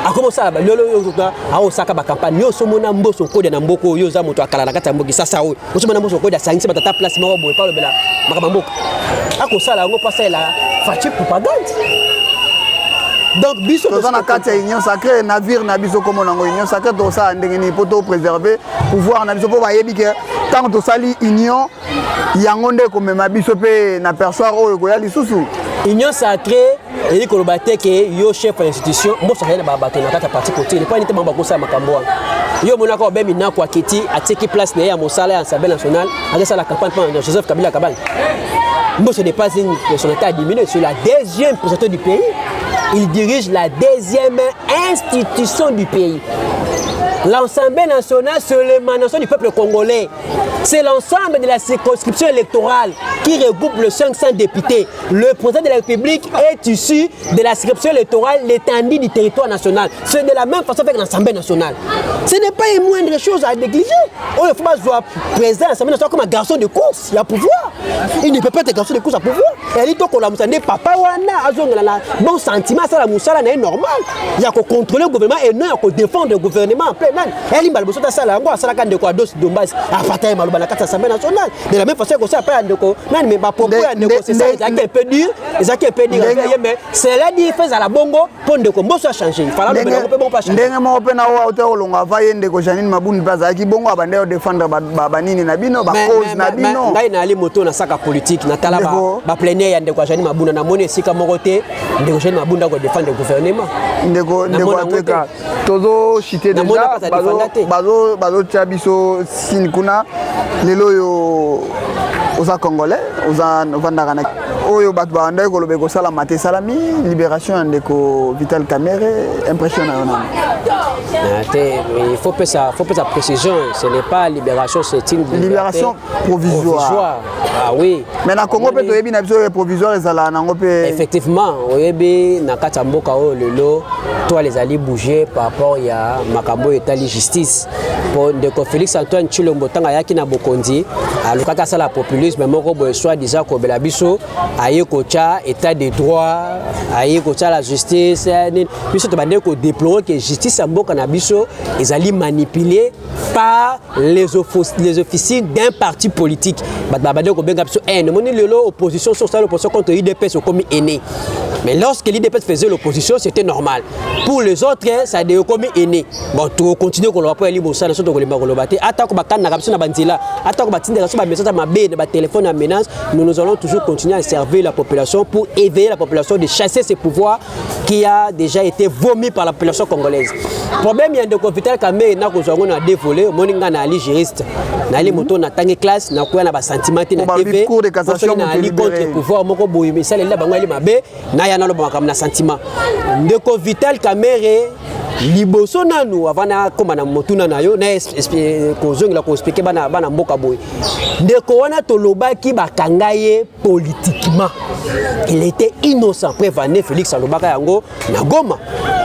akoma osala lelo oyo aosaka bacampagne nyonso. Omona Mboso Nkodia na mboka oyo, oza moto akala na kati ya mboka sasa oyo, ozomona Mboso Nkodia asangisi batata place moko boye mpo alobela makambo ya mboka. Akosala yango mpo asalela Fatshi propagande. Donc biso toza na kati ya Union sacrée, navire na biso kombo nango Union sacrée. Tosala ndenge nini mpo topréserve pouvoir na biso? Mpo bayebi ke ntango tosali union yango nde ekomema biso mpe na perchoir oyo ekoya lisusu. Union sacrée eyi koloba te ke yo chef ya institution. Mboso azali na bato na kati ya parti politique, mpo ani te bango bakosala makambo wana. Yo omonaka obemi nako akiti, atiki place na ye ya mosala ya Assemblée nationale, akesala campagne mpo Joseph Kabila Kabange. Mboso n'est pas une personnalité à diminuer, c'est la deuxième personnalité du pays. Il dirige la deuxième institution du pays. L'Assemblée nationale, c'est l'émanation du peuple congolais. C'est l'ensemble de la circonscription électorale qui regroupe le 500 députés. Le président de la République est issu de la circonscription électorale, l'étendue du territoire national. C'est de la même façon avec l'Assemblée nationale. Ce n'est pas une moindre chose à négliger. Oh, il faut pas jouer président de l'Assemblée nationale comme un garçon de course. Il y a pouvoir. Il ne peut pas être garçon de course à pouvoir. Et il dit que papa wana azongela na bon sentiment, ça la musala na normal. Il y a contrôler le gouvernement et non il y a défendre le gouvernement en plein nan. Elle mbala boso sala yango asalaka ndeko Ados Dombas apata ye maloba na kati ya Assemblée nationale. De la même façon que ça pas ndeko nani, mais ba propos ya ndeko, c'est ça, ezalaki un peu dur, ezalaki un peu dur, mais cela dit, fait la bongo mpo ndeko Mboso a changé, il fallait lobela yango mpe bongo mpo achanger. Ndenge moko mpe na oyo auta kolonga ava ye, ndeko Janine Mabunda mpe azalaki bongo, abanda yo défendre banini na bino, bacause na bino. Ngai nayali moto nasaka politique, natala baplénière ya ndeko ya Janine Mabunda, namoni esika moko te ndeko Janine Mabunda kodéfendre gouvernement. Ndeko Ateka, tozochite déjà, bazotia biso signe kuna. Lelo oyo oza Congolais, oza ovandaka na oyo bato babandaki koloba ekosalama te, esalami, libération ya ndeko Vital Kamerhe. Impression na yo nani? Te, il faut pesa précision, ce n'est pas libération, c'est une libération provisoire. Provisoire. Ah oui. Mais na Congo mpe toyebi na biso oyo provisoire ezalaka nango mpe. Effectivement, oyebi na kati ya mboka oyo lelo toile ezali bouger par rapport ya makambo oyo etali justice, mpo ndeko Félix Antoine Tshilombo, ntango ayaki na bokonzi, alukaki asala populisme moko boye, soi disant kobela biso. Aye kotya état de droit, aye kotya la justice nini. Biso tobandeki kodéplorer ke justice ya mboka na biso ezali manipulé par les officines d'un parti politique. Bato babandeki kobenga biso haine. Omoni lelo opposition, so osala opposition contre UDPS, okomi aîné. Mais lorsque l'UDPS faisait l'opposition, c'était normal. Pour les autres, ça ekomi aîné. Bon, tokontinue koloba mpo yali bosala so, tokolemba koloba te. Atako bakandaka biso na banzela, atako batindaka biso bamessage ya mabe na batelefone ya menace, nous, nous allons toujours continuer à servir la population pour éveiller la population, de chasser ce pouvoir qui a déjà été vomi par la population congolaise. Problème ya ndeko Vital Kamerhe, nakozwa yango na deux volets. Omoni, ngai naali juriste, naali moto natangi classe, nakoya na basentiment te na TV. Soki naali contre pouvoir moko boye, esaleli na bango yali mabe, naya naloba makambo na sentiment. Ndeko Vital Kamerhe, liboso nanu, avant nakóma na motuna na yo, na kozongela koexpliquer bana, bana mboka boye: ndeko wana, tolobaki bakanga ye politiquement, il était innocent. Preuve ane, Félix alobaka yango na Goma: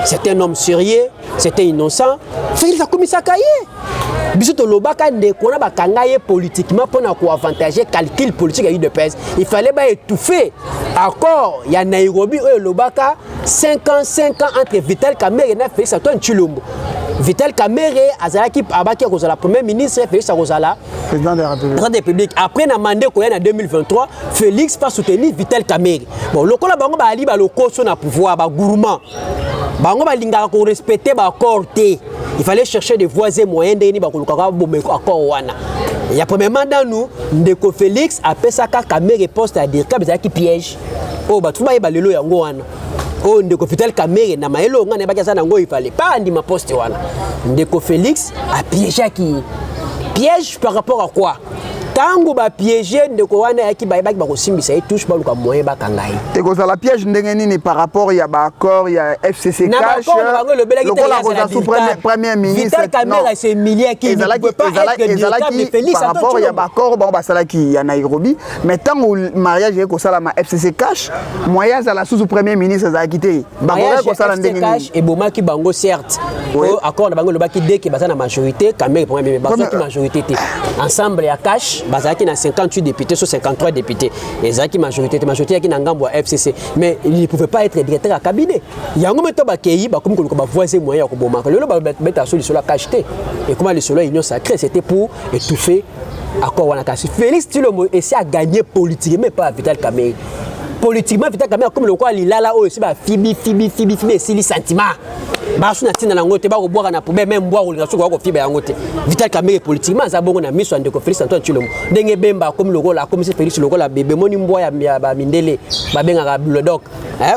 c'est un homme sérieux, c'était innocent. Félix akomisaka ye. Biso tolobaka ndeko wana bakanga ye politiquement mpona koavantage calcul politique ya UDPS. Il fallait baétouffer accord ya Nairobi oyo elobaka 5 ans, 5 ans entre Vital Kamerhe na Félix Antoine Tshilombo. Vital Kamerhe azalaki abaki akozala premier ministre, Félix akozala président de la République. Président de la République. Après, na mandat koya na 2023, Félix va soutenir Vital Kamerhe. Bon, lokola bango baali balokoso na pouvoir, bagourmand, bango balingaka korespecte baaccord te, il fallait chercher des voies et moyens ndenge nini bakolukaka baboma accord wana. Ya premièrement nanu, ndeko Félix apesaka Kamerhe poste ya dircab, ezalaki piège oyo bato fo bayeba lelo yango wana. Oyo ndeko Vital Kamerhe na mayele oyo ngai nayebaki aza nango, il fallait pas andima poste wana. Ndeko Félix apiégeaki ye. Piège par rapport à quoi? Ntango bapiége ndeko wana, ayaki, bayebaki bakosimbisa ye touche, baluka moyen bakanga ye. Ekozala piège ndenge nini par rapport ya baaccord ya FCC? Na baaccord na bango elobelaki lokola kozala sous premier ministre. Vital Kamerhe s'humiliaki. Ezalaki par rapport ya baaccord bango basalaki ya Nairobi. Mais ntango mariage eye kosalama FCC CACH, moyen azala susu premier ministre ezalaki te. Bakoki kosala ndenge nini? Ebomaki bango, certes. Accord na bango elobaki dès que baza na majorité, Kamerhe premier, bazwaki majorité te. Ensemble ya CACH bazalaki na 58 députés sur 53 députés, ezalaki majorité te. Majorité eyaki na ngambo ya FCC, mais il ne pouvait pas être directeur ya cabinet. Yango me to bakei, bakomi koluka bavoies moyen ya kobomaka. Lelo babeta so lisolo ya CACH te, ekoma lisolo ya Union sacrée. C'était pour étouffer accord wana. Kasi Félix Tshilombo esi agagné politiquement pas Vital Kamerhe. Politiquement, Vital Kamerhe akomi lokola lilala oyo esi bafibi fibi fibi fibi, esili sentiment, basu na ntina nango te, bakobwaka na poubelle. Même mbwa kolinga soki bakofiba yango te. Vital Kamerhe politiquement aza bongo na miso ya ndeko Félix Antoine Tshilombo. Ndenge Bemba akomi lokola, akomisi Félix lokola bebe. Moni mbwa ya bamindele babengaka bulldog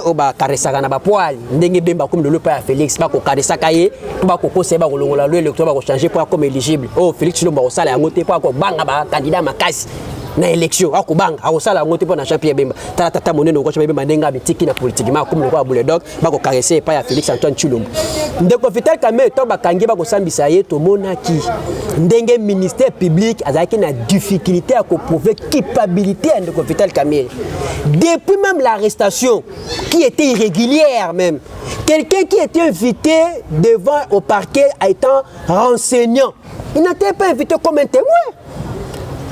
oyo bakaresaka na bapoils, ndenge Bemba akomi lelo epai ya Félix, bakokaresaka ye mpo bakokosa ye, bakolongola loi électoral, bakochange mpo akoma éligible. Oyo Félix Tshilombo akosala yango te mpo akobanga bakandidat makasi na élection. Akobanga, akosala yango te mpo na Jean Pierre Bemba. Tala tata monene okocha Bemba ndenge amitiki na politique ma, akomi lokola bulldog, bakokarese epai ya Félix Antoine Tshilombo. Ndeko Vital Kamerhe, to bakangi, bakosambisa ye, tomonaki ndenge ministère public azalaki na difficulté ya koprouver culpabilité ya ndeko Vital Kamerhe. Depuis même l'arrestation qui était irrégulière, même quelqu'un qui était invité devant au parquet étant renseignant, il n'était pas invité comme un témoin.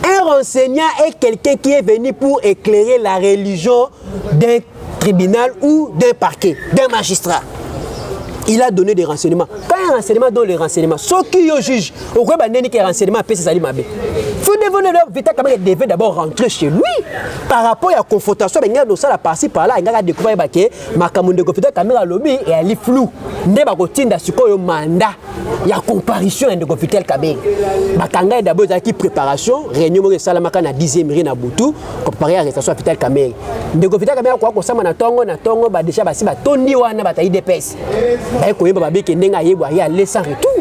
Un renseignant est quelqu'un qui est venu pour éclairer la religion d'un tribunal ou d'un parquet, d'un magistrat. Il a donné des renseignements. Quand un renseignement donne les renseignements, ce qui est juge, au quoi que renseignement apesi ezali mabe. Vital Kamerhe devait d'abord rentrer chez lui par rapport à la confrontation benga dosala par-ci par-là, ngaka découvrir ke makambo ndeko Vital Kamerhe alobi ezali flou. Nde bakotinda sikoyo mandat ya comparution ya ndeko Vital Kamerhe. Bakanga ye d'abord, ezalaki préparation, réunion moko esalamaka na 10e rue na butu, kopréparer arrestation ya Vital Kamerhe. Ndeko Vital Kamerhe akoka kosamba na ntongo, na ntongo ba déjà basi batondi wana, bato ya UDPS baye koyeba babeke ndenge ayebwa ye aller sans retour,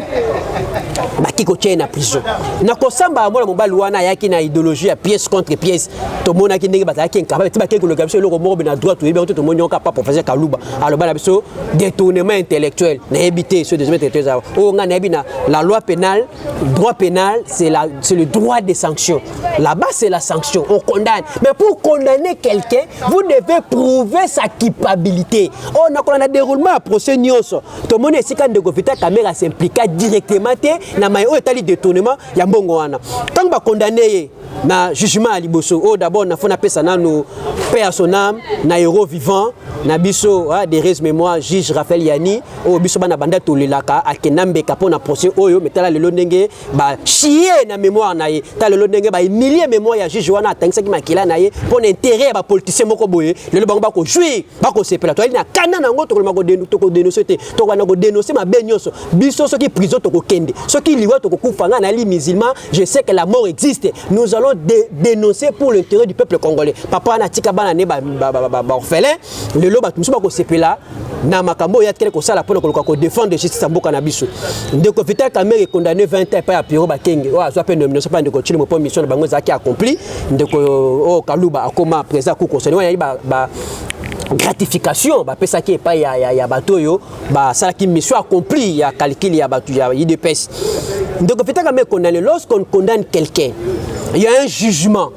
baki kotia ye na prison. Na kosamba ya mwana mobali wana, ayaki na idéologie ya pièce contre pièce. Tomonaki ndenge bazalaki incapable ti bakei koloka biso eloko moko be na droit, toyebi yango te. Tomoni yango kaka professeur Kaluba aloba na biso détournement intellectuel. Nayebi te so détournement intellectuel ezala oyo ngai nayebi na la loi pénale. Droit pénal, c'est le droit des sanctions. Là-bas, c'est la sanction, on condamne. Mais pour condamner quelqu'un, vous devez prouver sa culpabilité. Oyo nakolanda déroulement ya procès nyonso, tomoni esika ndeko Vital Kamerhe s'implika directement te na mai oyo etali détournement ya mbongo wana. Ntango bakondamner ye Na jugement ya liboso oyo, d'abord nafo napesa nano paix à son âme na héros vivant na biso, d'heureuse mémoire, juge Raphaël Yani, oyo biso bana banda tolelaka. Akenda mbeka mpo na procès oyo. Me tala lelo ndenge bachie na mémoire na ye, tala lelo ndenge bahumilie mémoire ya juge wana atangisaki makila na ye mpo na intérêt ya bapoliticien moko boye. Lelo bango bakojouir, bakosepela. Toyali na kanda na yango. Tokolema tokodénonce te, tokobanda kodénonce mabe nyonso. Biso soki prison tokokende, soki liwa tokokufa. Ngai nali musulman, je sais que la mort existe. Nous allons dénoncer pour l'intérêt du peuple congolais. Papa wana atika bana ne baorphelin. Lelo bato mosusu bakosepela na makambo oyo atikali kosala mpona koluka kodéfendre justice ya mboka na biso. Ndeko Vital Kamerhe condamné 20 ans epai ya Pierrot Bakenge, oyo azwa mpe nomination mpa ndeko Tshilombo mpo mission na bango ezalaki accompli. Ndeko oyo Kaluba akoma président cour constitutionnelle. Wana yali ba gratification bapesaki epai ya bato oyo basalaki mission accomplie ya calcul ya bato ya UDPS. Ndeko Vital Kamerhe condamné. Lorsqu'on condamne quelqu'un, il y a un jugement.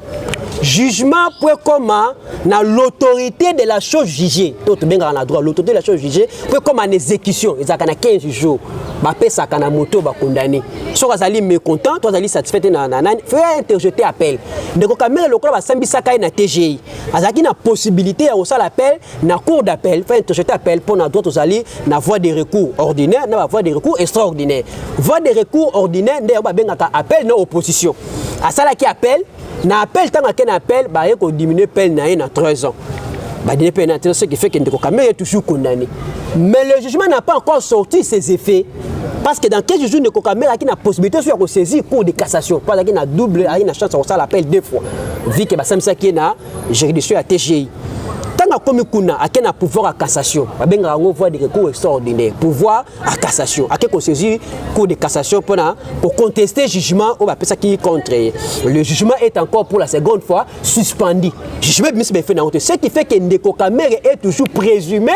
Jugement po ekoma na l'autorité de la chose jugée, to tobengaka na droit l'autorité de la chose jugée, po ekoma na exécution, ezalaka na 15 jours bapesaka na moto bakondamné. Soki azali mécontent to azali satisfait te na nani, faut interjeter appel. Ndeko Kamerhe, lokola basambisaka ye na TGI, azalaki na possibilité ya kosala appel na cour d'appel. Faut interjeter appel mpo na droit tozali na voie de recours ordinaire na bavoie de recours extraordinaire. Voie de recours ordinaire nde yango babengaka appel na opposition. Asalaki appel. Na appel, ntango ake na appel, baye kodiminue peine na ye na 13 ans. Badiminuer peine na 13 ans, ce qui fait que ndeko Kamerhe est toujours condamné, mais le jugement n'a pas encore sorti ses effets, parce que dans 15 jours, ndeko Kamerhe aki na possibilité so ya kosaisir cour de cassation, po azalaki na double, azalaki na chance ya kosala appel deux fois, vu que basambisaki ye na juridiction ya TGI. Ntango akomi kuna, ake na pouvoir ya cassation, babengaka yango voie de recours extraordinaire, pouvoir à cassation. Ake kosaisir cour de cassation mpona kocontester jugement oyo bapesaki contre ye. Le jugement est encore pour la seconde fois suspendu. Jugement ebimisi baeffet na yango te, ce qui fait que ndeko Kamerhe est toujours présumé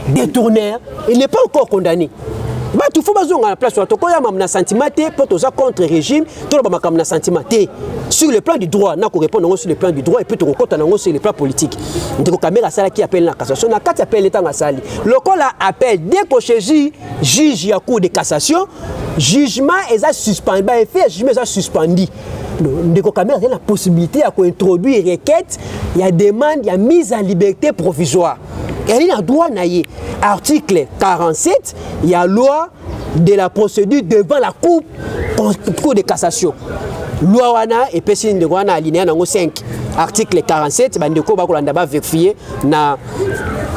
détourneur. Il n'est pas encore condamné. Bato fo bazonga na place wana. Tokoyama na sentiment te mpo toza contre régime, toloba makambo na sentiment te. Sur le plan du droit, na korépondre yango sur le plan du droit et puis tokokɔta nango sur le plan politique. Ndeko Kamerhe asalaki appel na cassation. Na kati appel, ntango asali lokola appel, dès kosaisir juge ya cour de cassation, jugement eza suspendu, baeffet ya jugement eza suspendu. Ndeko Kamerhe azali na possibilité ya kointroduire requête ya demande ya mise en liberté provisoire. Ezali na droit na ye, article 47 ya loi de la procédure devant la cour de cassation. Loi wana epesi ndeko wana alinéa nango 5, article 47. Bandeko bakolanda, baverifie na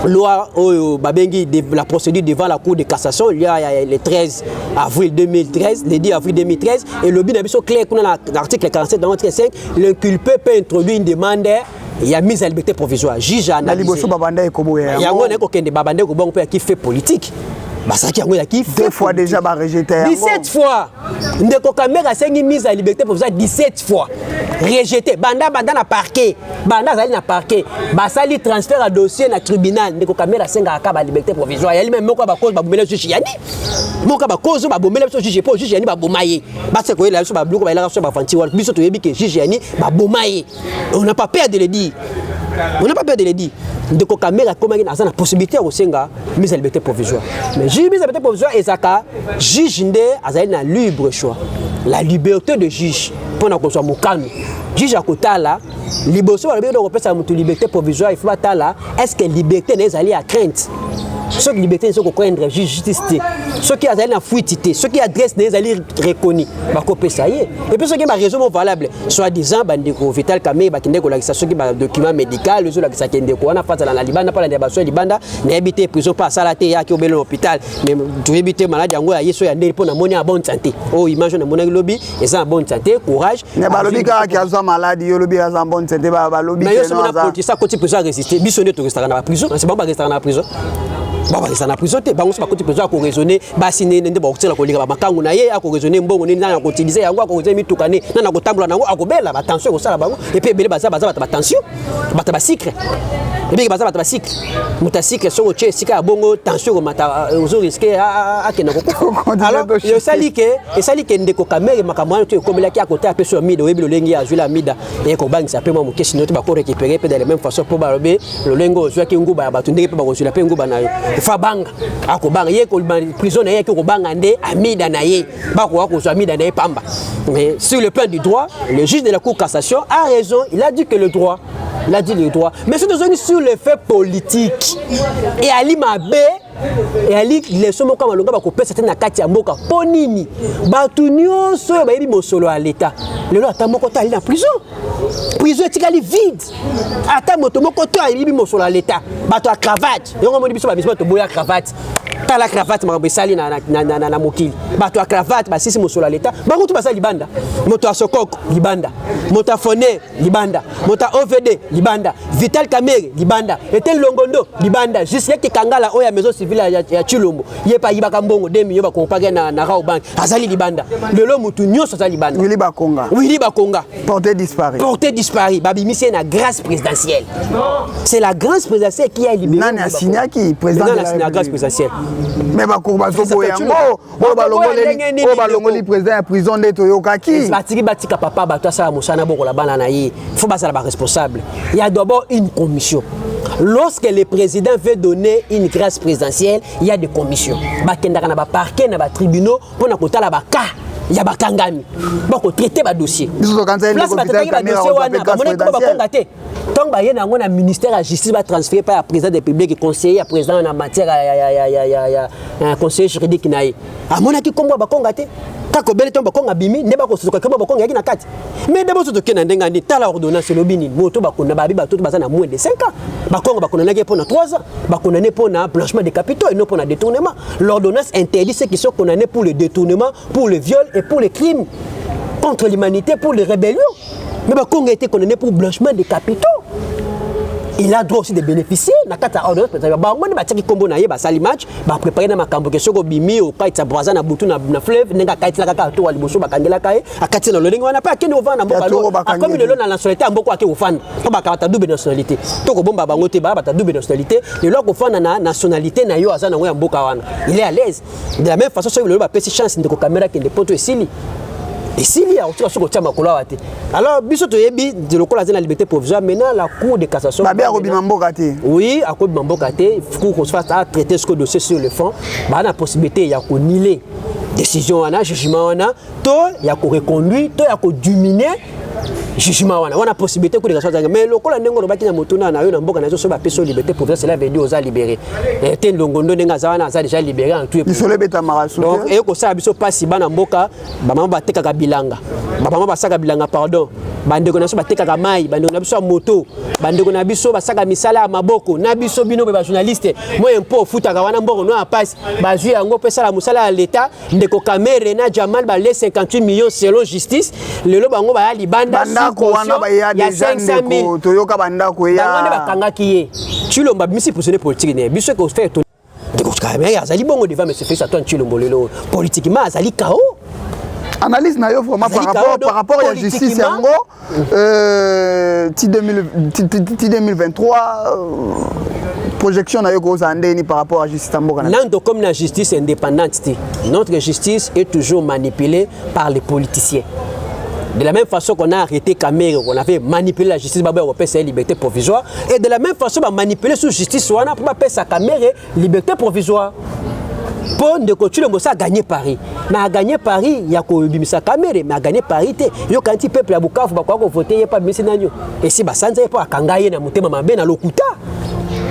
loi oyo babengi de la procédure devant la cour de cassation, loi ya le 13 avril 2013, le 10 avril 2013, elobi na biso clair kuna na article 47 dans 5: l'inculpé peut introduire une demande ya mise à liberté provisoire. Juge na liboso babanda ekoboya. Yango naye kokende, babanda ekobongo mpe yaki fait politique. Basalaki yango, yaki deux fois déjà barejeté yango. 17 fois. Ndeko Kamerhe asengi mise à liberté provisoire 17 fois, rejeté. Banda na parquet, banda azali na parquet, basali transfert ya dossier na tribunal, ndeko Kamerhe asengaka kaka baliberté provisoire. Yali même moko ya bacause babomela juge Yani, moko ya bacause oyo babomela biso juge, mpo juge Yani baboma ye. Base koyela biso babiloko, bayelaka biso bafanti wana. Biso toyebi ke juge Yani baboma ye. On n'a pas peur de le dire, on n'a pas peur de le dire. Ndeko Kamerhe akomaki, aza na possibilité ya kosenga mise à liberté provisoire. Mais juge, mise à liberté provisoire ezalaka juge nde azali na libre choix, la liberté de juge mpona kozwa mokano. Juge akotala liboso. Balobi kopesa moto liberté provisoire, il faut batala est ce que liberté na ezali ya crainte. Soki liberté soki kocraindre justice te, soki azali na fuite te, soki adresse na ye ezali reconnu, bakopesa ye. Et puis soki baraison mo valable, soit disant bandeko Vital Kamerhe bakende kolakisa soki badocument médical ezolakisaka ndeko wana fa azala na libanda mpo alandela baso ya libanda. Nayebi te, prison mpo asala te, yaki obele na hôpital, mais toyebi te maladi yango ya ye so ya ndeni, mpo namoni ya bonne santé. Oyo image oyo namonaki lobi eza na bonne santé, courage. Mais balobi kaka azwa maladi, yo olobi aza bonne santé, balobi. Mais yo soki na politicien akoti prison, aresiste. Biso nde torestaka na baprison, bango barestaka na baprison, bango barestaka na prison te. Bango so bakoti prison, akoraisonne basi nene nde bakotila kolinga bamakangu na ye, akoraisonne mbongo nini, nani akoutilize yango, akoraisonne mituka ne, nani akotambola nango, akobela batension, ekosala bango. Et puis ebele baza bato batension, bato basucre ebiki, baza bato basucre. Moto ya sucre, soki otie esika ya bongo, tension ekomata, ozorisquer akende kokufa. Alors esali ke ndeko Kamerhe, makambo wana to ekomelaki, akotala mpe so ya mida. Oyebi lolenge azwila mida, ekobangisa mpe mwa moke. Sino te, bakorécupérer mpe dans la même façon, mpo balobi lolenge ozwaki nguba ya bato, ndenge mpe bakozwila mpe nguba na yo. Fa banga, akobanga ye prison na ye, ake kobanga nde amida na ye, bakoka kozwa amida na ye pamba. Mais sur le plan du droit, le juge de la Cour cassation a raison. Il a dit que le droit, il a dit le droit. Mais soki tozongi sur le fait politique, eyali mabe, eyali leso moko ya malonga bakopesa te na kati ya mboka. Mpo nini? Bato nyonso oyo bayebi mosolo ya leta, lelo ata moko te ali na prison. Prison etikali vide, ata moto moko te ayebi mosolo ya leta. Bato ya cravate yango omoni biso bamisima toboya cravate. Tala cravate, makambo esali na mokili. Bato ya cravate basisi mosolo ya leta, bango tu baza libanda. Moto ya Sokoko libanda, moto ya Foner libanda, moto ya OVD libanda, Vital Kamerhe libanda, ete Longondo libanda, Justin Kangala oyo ya maison civile ya Tshilombo, ye mpe ayibaka mbongo 2 millions bakompake na Rawbank, azali libanda. Lelo motu nyonso aza libanda. Willy Bakonga. Willy Bakonga. Porté disparu. Porté disparu. Babimisi ye na grâce présidentielle. C'est la grâce présidentielle qui a libéré. Nani asignaki? Président de la grâce présidentielle. Mais bakoko bazoboya yango, oyo balongoli président ya prison nde toyokaki. Batiki, batika papa bato asala mosala bokola bana na ye. Faut bazala baresponsable. Il y a d'abord une commission. Lorsque le président veut donner une grâce présidentielle, il y a des commissions. Bakendaka na baparquet, na batribunaux, mpona kotala bacas ya bakangami, bakotraite badossier. Place batraitaki badossier wana, bamonaki kombo Bakonga te. Ntango baye na yango na ministère ya Justice, batransfere pa ya président de République, conseiller ya président na matière ya conseiller juridique na ye, amonaki kombo ya Bakonga te. Kaka obele ntango Bakonga bimi nde bakosuka kombo Bakonga yaki na kati. Mais d'abord, so tokende na ndenge andi, tala ordonnance elobi nini. Moto bakona babi, bato baza na moins de 5 ans. Bakonga bakondamnaki mpo na 3 ans, bakondamné mpo na blanchiment de capitaux et non mpo na détournement. L'ordonnance interdit ceux qui sont condamnés pour le détournement, pour le viol et pour les crimes contre l'humanité, pour les rébellions. Mais Bakonga a été condamné pour blanchiment de capitaux, il a droit aussi de bénéficier na kati ya ordonnance présidentielle. Bango nde batiaki nkombo na ye, basali match, baprépare na makambo ke soki obimi, okatisa Braza na butu na fleuve, ndenge akatisela kaka to wa liboso bakangelaka ye, akatisi na lolenge wana mpe akende kovanda na mboka. Akomi lelo na nationalité ya mboka, ake kofanda mpo bakabata double nationalité. To kobomba bango te, baya bata double nationalité. Lelo akofanda na nationalité na yo aza nango ya mboka wana, il est à l'aise. De la même façon, soki lelo bapesi chance ndeko Kamerhe akende Poto, esili, esili, akotika soki kotia makolo awa te. Alors biso toyebi lokola aza na liberté provisoire, maintenant la Cour de cassation Babe akobima mboka te. Oui, akobima mboka te. Cour soit a traité ce dossier sur le fond, baa na possibilité ya koannuler décision wana, jugement wana, to ya koreconduire, to ya kodiminuer jugement wana. Wana possibilité Cour de cassation azanga. Mais lokola ndenge olobaki na motuna na yo, na mboka na biso, so bapesi yo liberté provisoire, cela veut dire oza libéré te. Longondo ndenge aza wana, aza déjà libéré en tout. Lisolo ebetamaka. Donc eyekosala biso mpasi. Bana mboka, bamama batekaka bilanga, bamama basaka bilanga, pardon, bandeko na biso batekaka mai, bandeko na biso ya moto, bandeko na biso basaka misala ya maboko na biso, bino mpe bajournaliste, moye mpo ofutaka wana mbongo no ya pasi, bazwi yango mpe esala mosala ya leta. Ndeko Kamerhe na Jamal bale 58 millions selon justice. Lelo bango baya libanda. Bandako wana baya déjà, ndeko, toyoka bandako. Ya bango nde bakangaki ye. Tshilombo abimisi prisonnier politique ne biso ekofaire. Ndeko Kamerhe azali bongo devant monsieur Félix Antoine Tshilombo. Lelo politiquement azali KO. Analyse na yo vraiment par rapport ya justice yango, ti 2023, projection na yo kozala ndeni par rapport à justice ya mboka? Nando, comme la justice indépendante te, notre justice est toujours manipulée par les politiciens. De la même façon qu'on a arrêté Kamerhe, qu'on avait manipulé la justice, ba kopesa liberté provisoire, et de la même façon ba manipuler sous justice wana pour bapesa Kamerhe liberté provisoire. Mpo ndeko Tshilombo sa agagné pari, mais agagné pari ya kobimisa Kamerhe, mais agagné pari te. Yoka nti peuple ya Bukavu bakoka kovote ye mpo abimisi nani esi basanza ye, mpo akanga ye na motema mabe na lokuta.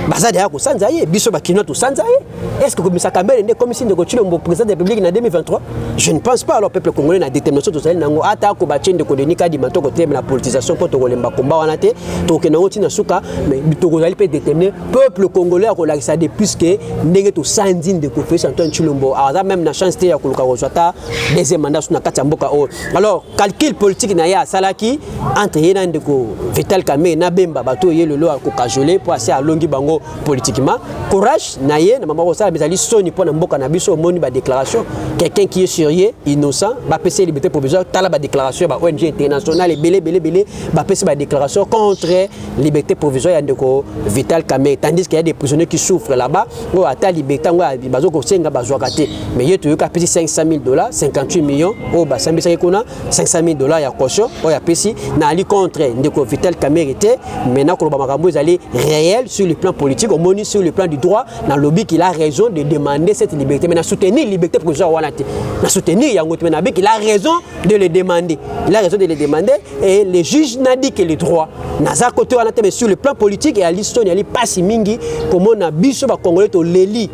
Baza deya kosanza ye, biso bakinois tosanza ye. Est ce que kobimisa Kamerhe nde komisi ndeko Tshilombo président de la République na 2023? Je ne pense pas. Alors peuple congolais, na détermination tozali nango, ata akobatie ndeko Denis Kadima, to kotelema na politisation, mpo tokolemba komba wana te, tokokende yango ntina suka. Mais tokozali mpe déterminé. Peuple congolais akolakisa de plus que ndenge tosandi ndeko Félix Antoine Tshilombo, aza même na chance te ya koluka kozwa ata deuxième mandat so na kati ya mboka oyo. Alors calcul politique na ye asalaki entre ye na ndeko Vital Kamerhe na Bemba, bato oyo ye lelo akokajole mpo ase alongi bango politiquement. Courage na ye na mama kosala, ezali soni mpo na mboka na biso. Omoni badéclaration, quelqu'un qui est sérieux, innocent, bapesi ye liberté provisoire. Tala badéclaration ya ba ONG internationale ebele ebele ebele, bapesi badéclaration contre liberté provisoire ya ndeko Vital Kamerhe, tandis qu'il y a des prisonniers qui souffrent là-bas, oyo ata liberté yango bazo kosenga bazwaka te. Mais ye toyoka apesi 500 000 dollars, 58 millions oyo basambisaki kuna, 500 000 dollars ya caution oyo apesi. Na ali contre ndeko Vital Kamerhe te, maintenant koloba makambo ezali réel sur le plan politique. politique, omoni, sur le plan du droit, nalobi qu'il a raison de demander cette liberté, mais na soutenir liberté provisoire wana te, na soutenir yango te, mais nabi qu'il a raison de le demander, il a raison de le demander et le juge n'a dit que le droit. Naza côté wana te, mais sur le plan politique, eyali soni, eyali pasi mingi komona biso bacongolais toleli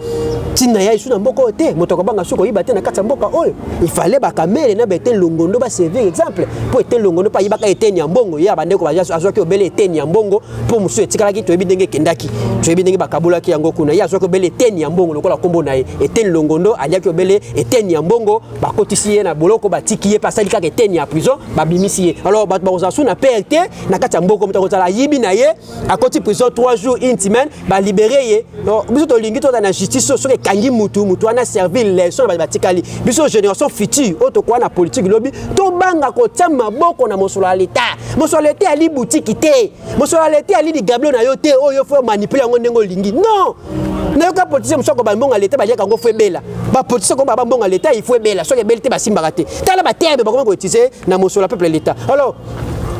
ntina ya esu na mboka oyo te. Moto akobanga soki oyiba te na kati ya mboka oyo. Il fallait bakamere na baete Longondo baservir exemple, mpo ete Longondo mpo ayibaka eteni ya mbongo ye, bandeko azwaki obele eteni ya mbongo, mpo mosusu etikalaki, toyebi ndenge ekendaki, toyebi ndenge bakabolaki yango kuna. Ye azwaki obele eteni ya mbongo lokola nkombo na ye Eteni Longondo, aliaki obele eteni ya mbongo, bakotisi ye na boloko, batiki ye mpe asali kaka eteni ya prison, babimisi ye. Alors bato bakozala su na perte na kati ya mboka. Moto akozala ayibi na ye, akoti prison 3 jours, une semaine, balibérer ye. Biso tolingi tozala na justice oyo soki ekangi mutu, mutu wana servir leçon na bato batikali. Biso génération future oyo tokoya na politique lobi, tobanga kotia maboko na mosolo ya leta. Mosolo ya leta ali butiki te, mosolo ya leta ali ligablo na yo te oyo faut manipuler yango ndenge olingi. Non, nayoka politicien mosusu akoba mbongo ya leta baliaka yango, faut ebela. Bapoliticien koba bambongo ya leta, il faut ebela. Soki ebeli te, basimbaka te. Tala baterme bakomi koutiliser na mosolo ya peuple, leta. Alors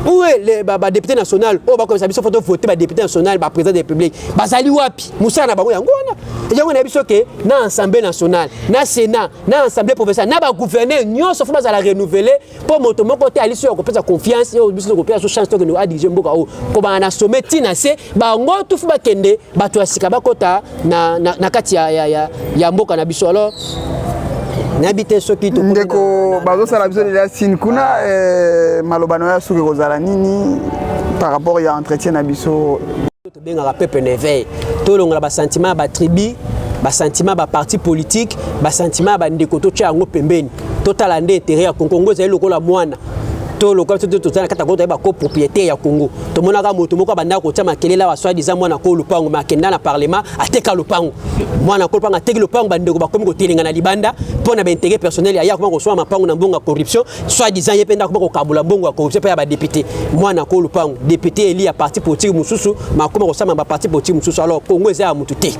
où est les badéputé national oyo bakomisa biso faut tovote? Badéputé national, baprésident de république bazali wapi? Mosala na bango yango wana. Yango na biso ke na Assemblée nationale, na Sénat, na Assemblée provinciale, na bagouverneur nyonso, faut bazala renouvelé, mpo moto moko te ali so ya kopesa confiance oyo biso tokopesa so chance tokende adirige mboka oyo. Kobanda na sommet ntina se, bango tufu bakende, bato ya sika bakota na kati ya mboka na biso. Alors nayebi te soki ndeko bazosala biso deja signe kuna. Maloba na yo ya suki kozala nini par rapport ya entretien na biso? Tobengaka peuple na éveil, tolongola basentiment ya batribu, basentiment ya baparti politique, basentiment ya bandeko, totya yango pembeni, totala nde intérêt ya Kongo. Kongo ezali lokola mwana to lokola biso. Tozala na kati ya Kongo, toyeba copropriété ya Kongo. Tomonaka moto moko abandaka kotia makelele awa, soi-disant mwana ko lupango, mais akenda na parlement, ateka lupango. Mwana ko lupango ateki lupango, bandeko bakomi kotelenga na libanda mpo na baintérêt personnel ya ye. Akoma kosomba mapango na mbongo ya corruption, soi-disant ye mpe nde akoma kokabola mbongo ya corruption mpe ya badéputé. Mwana ko lupango, député eli ya parti politique mosusu, ma akoma kosala baparti politique mosusu. Alors Kongo eza ya motu te,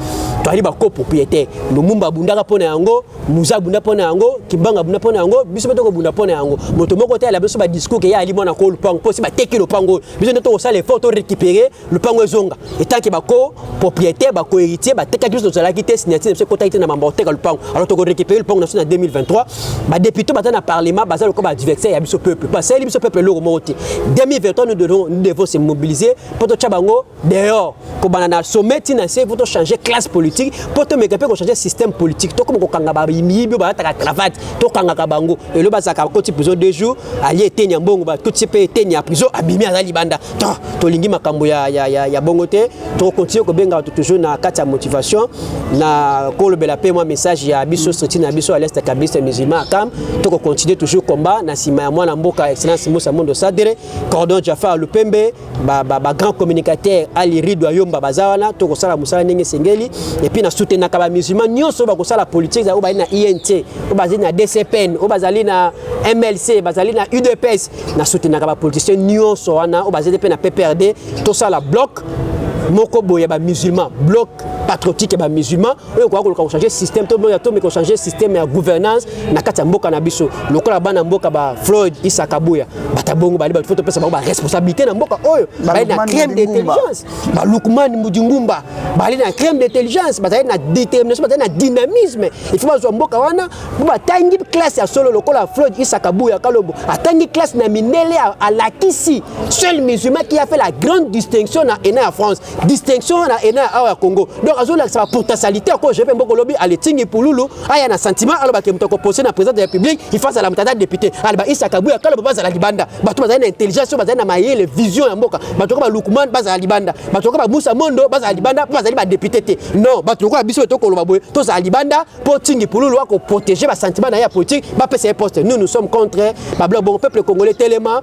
toali bacopropriétaire. Lumumba abundaka mpo na yango, Muza abunda mpo na yango, Kibanga abunda mpo na yango, biso mpe tokobunda mpo na yango. Moto moko te ala biso badiscours ke ye ali mwana ko lupango, mpo si bateki lopango oyo, biso nde tokosala effort to récupérer lupango ezonga. Etanke bako propriétaire, bako héritier batekaki, biso tozalaki te, signature na biso ekotaki te na mambo oteka lupango. Alors tokorécupérer lupango na biso na 2023. Badéputé baza na parlement baza lokola baadversaire ya biso peuple, basali biso peuple eloko moko te. 2023, nous devons se mobiliser mpo totya bango dehors, kobanda na sommet ntina se. Faut tochanger classe politique mpo tomeka mpe kochanger système politique. Tokoma kokanga bamiyibi oyo balataka cravate, tokangaka bango. Elo bazalaka bakoti prison 2 jours, alie eteni ya mbongo, bakoti mpe eteni ya prison, abimi, aza libanda. To tolingi makambo ya bongo te. Tokocontinue kobenga bato toujours na kati ya motivation na kolobela mpe mwa message ya biso, structure na biso à l'Est kabiliste musulman akam. Tokocontinue toujours combat na nsima ya mwana mboka, Excellence Musa Mondo Sadre, Cordon Jafar Lupembe, bagrand communicateur Ali Rido Ayomba baza wana. Tokosala mosala ndenge esengeli. Et puis nasoutenaka bamusulman nyonso oyo bakosala politique, oyo bazali na INT, oyo bazali na DCPN, oyo bazali na MLC, bazali na UDPS. Nasoutenaka bapoliticien nyonso wana oyo bazali mpe na PPRD. Tosala bloc moko boye ya bamusulman, bloc patriotique ya bamusulman oyo koka koluka kochanger système, tomeka kochanger système ya gouvernance na kati ya mboka na biso. Lokola bana mboka ba Floyd Isaka Buya, bato bongo bali bato, faut topesa bango baresponsabilité na mboka oyo. Bali na crème d'intelligence, balukman Mudingumba bali na crème d'intelligence, bazali na détermination, bazali na dynamisme. Il faut bazwa mboka wana mpo batangi classe ya solo. Lokola Floyd Isaka Buya Kalombo atangi classe na mindele, alakisi seul musulman qui a fait la grande distinction na ENA ya France, distinction na ENA awa ya Congo. Donc azolakisa bapotentialité ya koje mpe mboka. Olobi aletingi pululu aya na sentiment, alobaki moto akopose na président de la République, il faut azala moto aza député. Aloba Isaka Buya Kalombo bazala libanda, bato bazali na intelligence oyo bazali na mayele, vision ya mboka. Bato lokola balukman bazala libanda, bato lokola bamusa Mondo bazala libanda mpo bazali badéputé te. Non, bato lokola biso tokoloba boye, tozala libanda mpo Tingi Pululu akoprotéger basentiment na ye ya politique, bapesa ye poste. Nous, nous sommes contre babloc bongo. Peuple congolais, telema,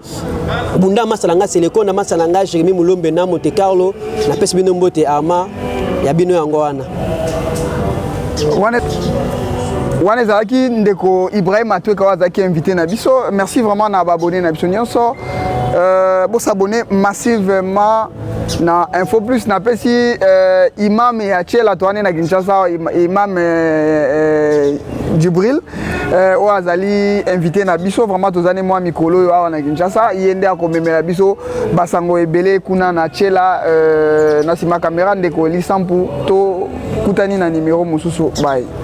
bunda. Masala nga Seleko na masala nga Jérémi Mulombe na Monte Carlo, napesi bino mbote. Arma ya bino yango wana. Wana ezalaki ndeko Ibrahim Atweka oyo azalaki invité na biso. Merci vraiment na baabonné na biso nyonso. Bosabonner massivement na Info Plus. Napesi imam ya Tiela to wane na Kinshasa, imam Jibril. Oyo azali invité na biso, vraiment tozali mwa mikolo oyo awa na Kinshasa. Ye nde akomemela biso basango ebele kuna na Tshela. Na nsima caméra, ndeko Lisampu. Tokutani na numéro mosusu. Bye.